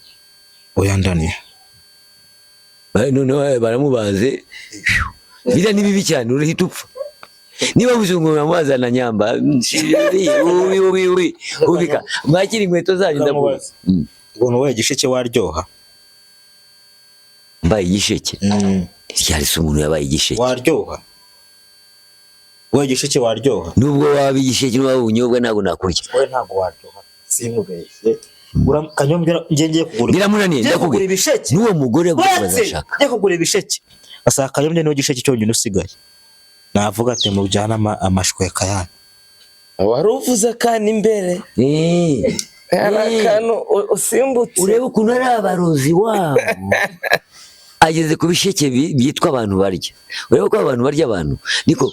[SPEAKER 3] Oya, ndaniye.
[SPEAKER 1] Noneho baramubaze. Biriya ni bibi cyane, urahita upfa niba buze ngo muramubazana nyamba ubi ubi ubi ubika mwakira inkweto zanyu ndavuga.
[SPEAKER 3] Ndamubaza. Ubuntu wowe igisheke waryoha?
[SPEAKER 1] Mbaye igisheke? Ryari se umuntu yabaye igisheke?
[SPEAKER 3] Waryoha, wowe igisheke waryoha?
[SPEAKER 1] Nubwo waba igisheke, n'waba ubunyobwa, ntabwo nakurya.
[SPEAKER 3] Wowe ntabwo waryoha, sinkubeshye. Kanyombya, njye ngiye kugura
[SPEAKER 1] Biramunaniye.
[SPEAKER 3] ngiye kugura
[SPEAKER 1] Ndakubwira
[SPEAKER 3] ibisheke.
[SPEAKER 1] n'uwo mugore avuga ko
[SPEAKER 3] Uretse
[SPEAKER 1] bazashaka.
[SPEAKER 3] ngiye kugura ibisheke, asanga Kanyombya niwe gisheke cyonyine usigaye, navuga ati mujyane amashweka yanyu.
[SPEAKER 2] Wari uvuze akantu imbere. Hari akantu usimbutse.
[SPEAKER 1] Urebe ukuntu ari abarozi wabo. Ageze ku bisheke byitwa abantu barya. Urebe ko abantu barya abantu, niko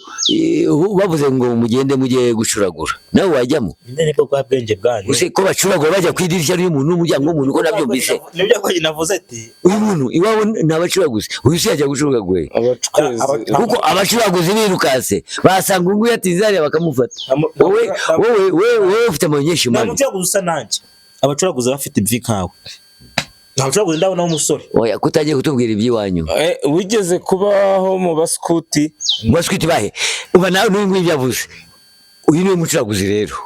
[SPEAKER 1] ubu bavuze ngo mugende mujye gucuragura, nawe wajyamo?
[SPEAKER 3] Nyine nibwo bwa bwenge bwanyu.
[SPEAKER 1] Use ko bacuragura bajya ku idirishya ry'umuntu n'umuryango w'umuntu, ko nabyumvise?
[SPEAKER 3] Nibyo bwanyu navuze ati
[SPEAKER 1] Uyu muntu iwabo ni abacuraguzi, uyu se yajya gucuragura?
[SPEAKER 2] Abacuruzi.
[SPEAKER 1] Kuko abacuraguzi birukase basanga uyu nguyu yatinze hariya bakamufata. Wowe wowe ufite amanyesha
[SPEAKER 3] Nta
[SPEAKER 1] mabi.
[SPEAKER 3] mucuraguzi usa nanjye. Abacuraguzi bafite imvi nkawe, nta mucuraguzi ndabona w'umusore.
[SPEAKER 1] Oya, kutagiye kutubwira iby'iwanyu.
[SPEAKER 2] Wigeze kubaho mu baskuti?
[SPEAKER 1] Baswiti bahe? Uba nawe n'uyu nguyu yavuze, uyu niwe mucuraguzi rero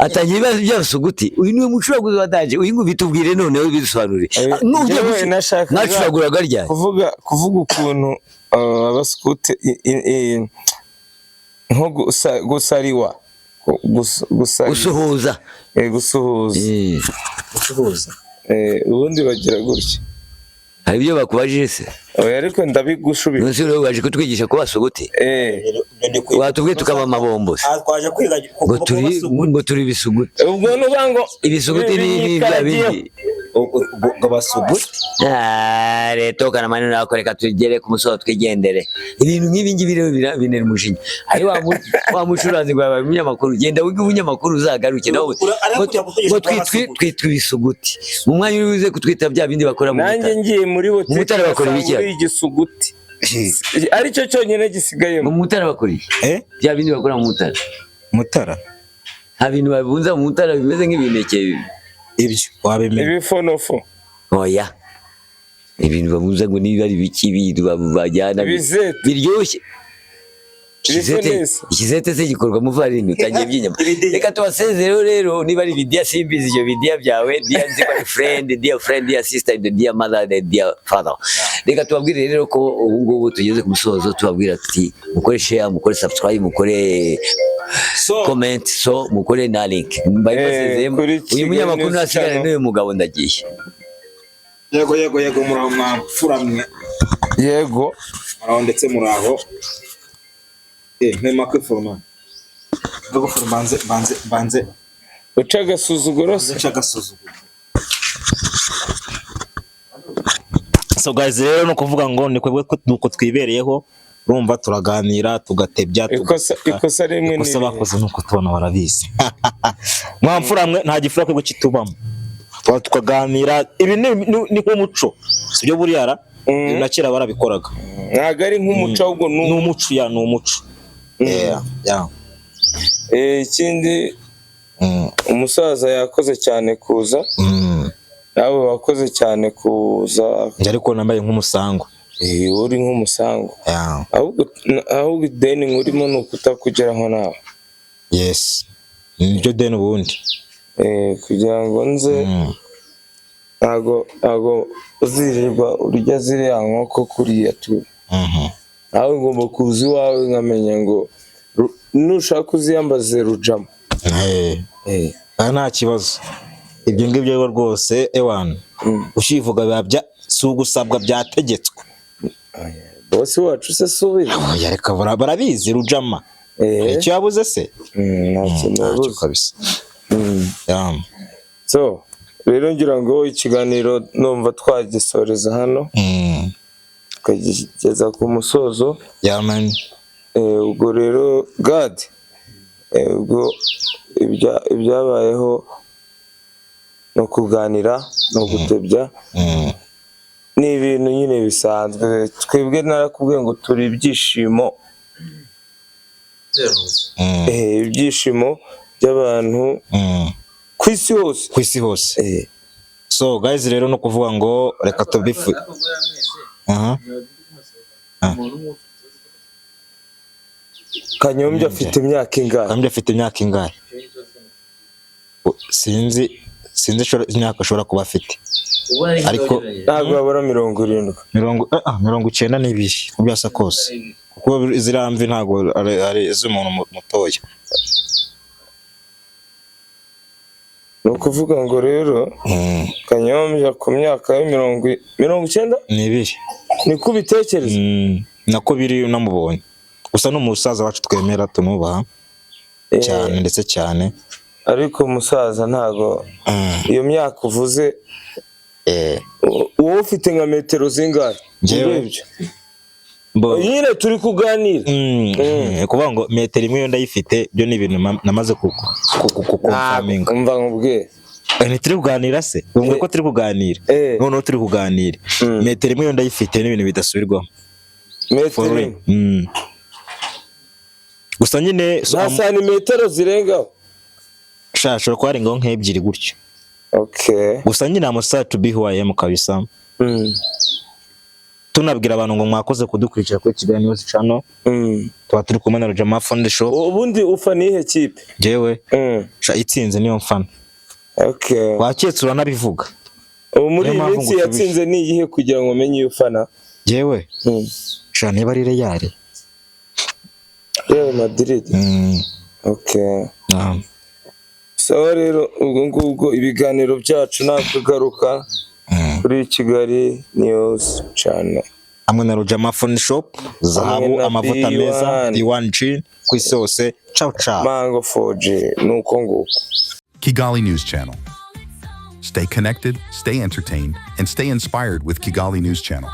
[SPEAKER 1] atangira ibibazo by'abasuguti. Uyu niwe mucuraguzi watanje, uyu nguyu bitubwire noneho, bidusobanurire. Nujya
[SPEAKER 2] Njyewe nashakaga
[SPEAKER 1] mwacuraguraga ryari?
[SPEAKER 2] Kuvuga ukuntu abaskuti nko gusariwa
[SPEAKER 1] Gusuhuza.
[SPEAKER 2] Gusuhuza.
[SPEAKER 3] Gucuruza.
[SPEAKER 2] Ubundi bagira gutya.
[SPEAKER 1] Hari ibyo bakubajije se?
[SPEAKER 2] Oya, ariko ndabigushubira.
[SPEAKER 1] Nonse rero waje kutwigisha kuba suguti? Watubwiye tukaba amabombo se?
[SPEAKER 3] Aha twaje kwiga
[SPEAKER 1] Ngo turi ibisuguti.
[SPEAKER 2] Ubwo nuvuga ngo
[SPEAKER 1] Ibisuguti ni bya bindi.
[SPEAKER 3] Ngo basuguti.
[SPEAKER 1] Ah, leta na maneno yako, reka tugere ku musozo twigendere. Ibintu nk'ibi ngibi rero bintera umujinya. Ari wa mucuranzi ngo yabaye umunyamakuru, genda wige ubunyamakuru uzagaruke nawe.
[SPEAKER 3] Arakujya kutwigisha
[SPEAKER 1] Ngo
[SPEAKER 3] kuba abasuguti.
[SPEAKER 1] twitwa ibisuguti. Mu mwanya uri buze kutwita bya bindi bakora mu
[SPEAKER 2] Nanjye
[SPEAKER 1] Mutara.
[SPEAKER 2] ngiye muri
[SPEAKER 1] Mu
[SPEAKER 2] botike
[SPEAKER 1] Mutara bakora
[SPEAKER 2] ngasanga
[SPEAKER 1] ibiki?
[SPEAKER 2] uri igisuguti aricyo cyonyine
[SPEAKER 1] Mu
[SPEAKER 2] gisigayemo.
[SPEAKER 1] Mutara bakora iki?
[SPEAKER 3] Eh.
[SPEAKER 1] Bya bindi bakora mu Mutara.
[SPEAKER 3] Mutara.
[SPEAKER 1] Nta bintu babunza mu Mutara bimeze nk'ibineke.
[SPEAKER 3] Ibyo wabimenya.
[SPEAKER 2] Ibifonofo.
[SPEAKER 1] Oya. Ibintu babunza ngo niba ari biki, ibintu bajyana
[SPEAKER 2] Ibizeti.
[SPEAKER 1] biryoshye.
[SPEAKER 2] Neza.
[SPEAKER 1] Ikizete se gikorwa mu farini? Utangiye by'inyama. Reka tubasezereho rero. Niba ari bidiya, simbizi ibyo bidiya byawe. Dear nzi ko ari friend, dear friend, dear sister, dear mother, dear father. Reka tubabwire rero ko ubu ngubu tugeze ku musozo, tubabwira tuti mukore share, mukore subscribe, mukore
[SPEAKER 3] So
[SPEAKER 1] comment, so mukore na link. Mbaye mbasezeyemo.
[SPEAKER 2] Kuri
[SPEAKER 1] Uyu
[SPEAKER 2] Kigali
[SPEAKER 1] munyamakuru
[SPEAKER 2] News
[SPEAKER 1] ntasigane
[SPEAKER 2] Channel.
[SPEAKER 1] n'uyu mugabo, ndagiye.
[SPEAKER 3] Yego, muraho mwamfura mwe?
[SPEAKER 2] Yego.
[SPEAKER 3] Muraho ndetse muraho. Mpe microphone, microphone, mbanze
[SPEAKER 2] Uca agasuzuguro se?
[SPEAKER 3] Nce agasuzuguro. So guys, rero ni ukuvuga ngo ni kwebwe nuko twibereyeho, urumva turaganira, tugatebya,
[SPEAKER 2] Ikosa
[SPEAKER 3] tugaseka.
[SPEAKER 2] ikosa rimwe ni
[SPEAKER 3] Ikosa
[SPEAKER 2] irihe?
[SPEAKER 3] bakoze ni uko tubona barabizi. Mwamfura mwe, nta gifura kwebwe kitubamo. Tuba tukaganira, ibi ni nk'umuco, sibyo? Buriya ra na kera barabikoraga.
[SPEAKER 2] Ntabwo ari nk'umuco, ahubwo ni
[SPEAKER 3] Ni umuco, ya, ni umuco. Yeah.
[SPEAKER 2] Ikindi umusaza yakoze cyane kuza. Nawe wakoze cyane kuza.
[SPEAKER 3] Njye ariko nambaye nk'umusango.
[SPEAKER 2] Uri nk'umusango.
[SPEAKER 3] Yeah.
[SPEAKER 2] Ahubwo ideni nkurimo ni ukutakugeraho nawe.
[SPEAKER 3] Yes, nibyo deni ubundi.
[SPEAKER 2] Kugira ngo nze ntago uzirirwa urya ziriya nkoko kuriya tu. Nawe ngomba kuza iwawe nkamenya ngo nushaka uziyambaze Rujama.
[SPEAKER 3] Aha nta kibazo, ibyo ngibyo rero rwose ewana ukivuga biba bya si ugusabwa, byategetswe.
[SPEAKER 2] Bosi wacu se subiza?
[SPEAKER 3] Oya, reka, barabizi Rujama. Icyo yabuze se?
[SPEAKER 2] Nta kintu
[SPEAKER 3] Ntacyo
[SPEAKER 2] yabuze.
[SPEAKER 3] kabisa. Yeah.
[SPEAKER 2] So rero ngira ngo ikiganiro numva twagisoreza hano, tukagigeza ku musozo.
[SPEAKER 3] Yeah, man.
[SPEAKER 2] Ubwo rero God, ubwo ibyabayeho ni ukuganira, ni ugutebya, ni ibintu nyine bisanzwe. Twebwe narakubwiye ngo turi ibyishimo, ibyishimo by'abantu ku isi hose.
[SPEAKER 3] Ku isi hose. So guys, rero no kuvuga ngo reka tubifu aha.
[SPEAKER 2] Kanyombya afite imyaka ingahe?
[SPEAKER 3] Kanyombya afite imyaka ingahe? Sinzi imyaka ashobora kuba afite, ariko
[SPEAKER 2] Ntabwo yabura 70.
[SPEAKER 3] 92 uko byasa kose, kuko ziriya mvi ntabwo ari iz'umuntu mutoya.
[SPEAKER 2] Ni ukuvuga ngo rero Kanyombya ku myaka ya 90
[SPEAKER 3] N'ibiri.
[SPEAKER 2] Niko ubitekereza?
[SPEAKER 3] Nako biri unamubonye gusa ni umusaza wacu twemera, tunubaha cyane ndetse cyane.
[SPEAKER 2] Ariko umusaza ntago iyo myaka uvuze. Wowe ufite nka metero zingahe?
[SPEAKER 3] Njyewe?
[SPEAKER 2] Urebye nyine turi kuganira.
[SPEAKER 3] Kuvuga ngo metero imwe yo ndayifite, byo ni ibintu namaze kuconfirminga.
[SPEAKER 2] Umva nkubwire.
[SPEAKER 3] Ntituri kuganira se? Wumva ko turi kuganira? Noneho turi kuganira. Metero imwe yo ndayifite, ni ibintu bidasubirwaho.
[SPEAKER 2] Metero
[SPEAKER 3] For real.
[SPEAKER 2] imwe?
[SPEAKER 3] Gusa nyine so,
[SPEAKER 2] Nta santimetero zirengaho?
[SPEAKER 3] Sha, ashobora kuba harengaho nk'ebyiri gutyo. Gusa nyine I'm sad to be who I am kabisa. Tunabwira abantu ngo mwakoze kudukurikira kuri Kigali News Channel. Tuba turi kumwe na Rujama Fund Shop.
[SPEAKER 2] Ubundi ufana iyihe kipe?
[SPEAKER 3] Jewe sha, itsinze niyo mfana. Waketse uranabivuga.
[SPEAKER 2] Ubu muri
[SPEAKER 3] Niyo
[SPEAKER 2] iyi
[SPEAKER 3] mpamvu
[SPEAKER 2] minsi
[SPEAKER 3] ngusubije.
[SPEAKER 2] yatsinze ni iyihe kugira ngo umenye iyo ufana?
[SPEAKER 3] Jewe sha, niba ari Real.
[SPEAKER 2] Real Madrid?
[SPEAKER 3] Ah.
[SPEAKER 2] Sawa rero, ubwo ngubwo ibiganiro byacu nakagaruka kuri Kigali News Channel.
[SPEAKER 3] Hamwe na Rujama Phone Shop, zahabu,
[SPEAKER 2] na
[SPEAKER 3] amavuta meza,
[SPEAKER 2] B1.
[SPEAKER 3] D1 G ku isi hose. Ciao ciao.
[SPEAKER 2] Mango 4G nuko nguko.
[SPEAKER 4] Kigali News Channel. Stay connected, stay entertained, and stay inspired with Kigali News Channel.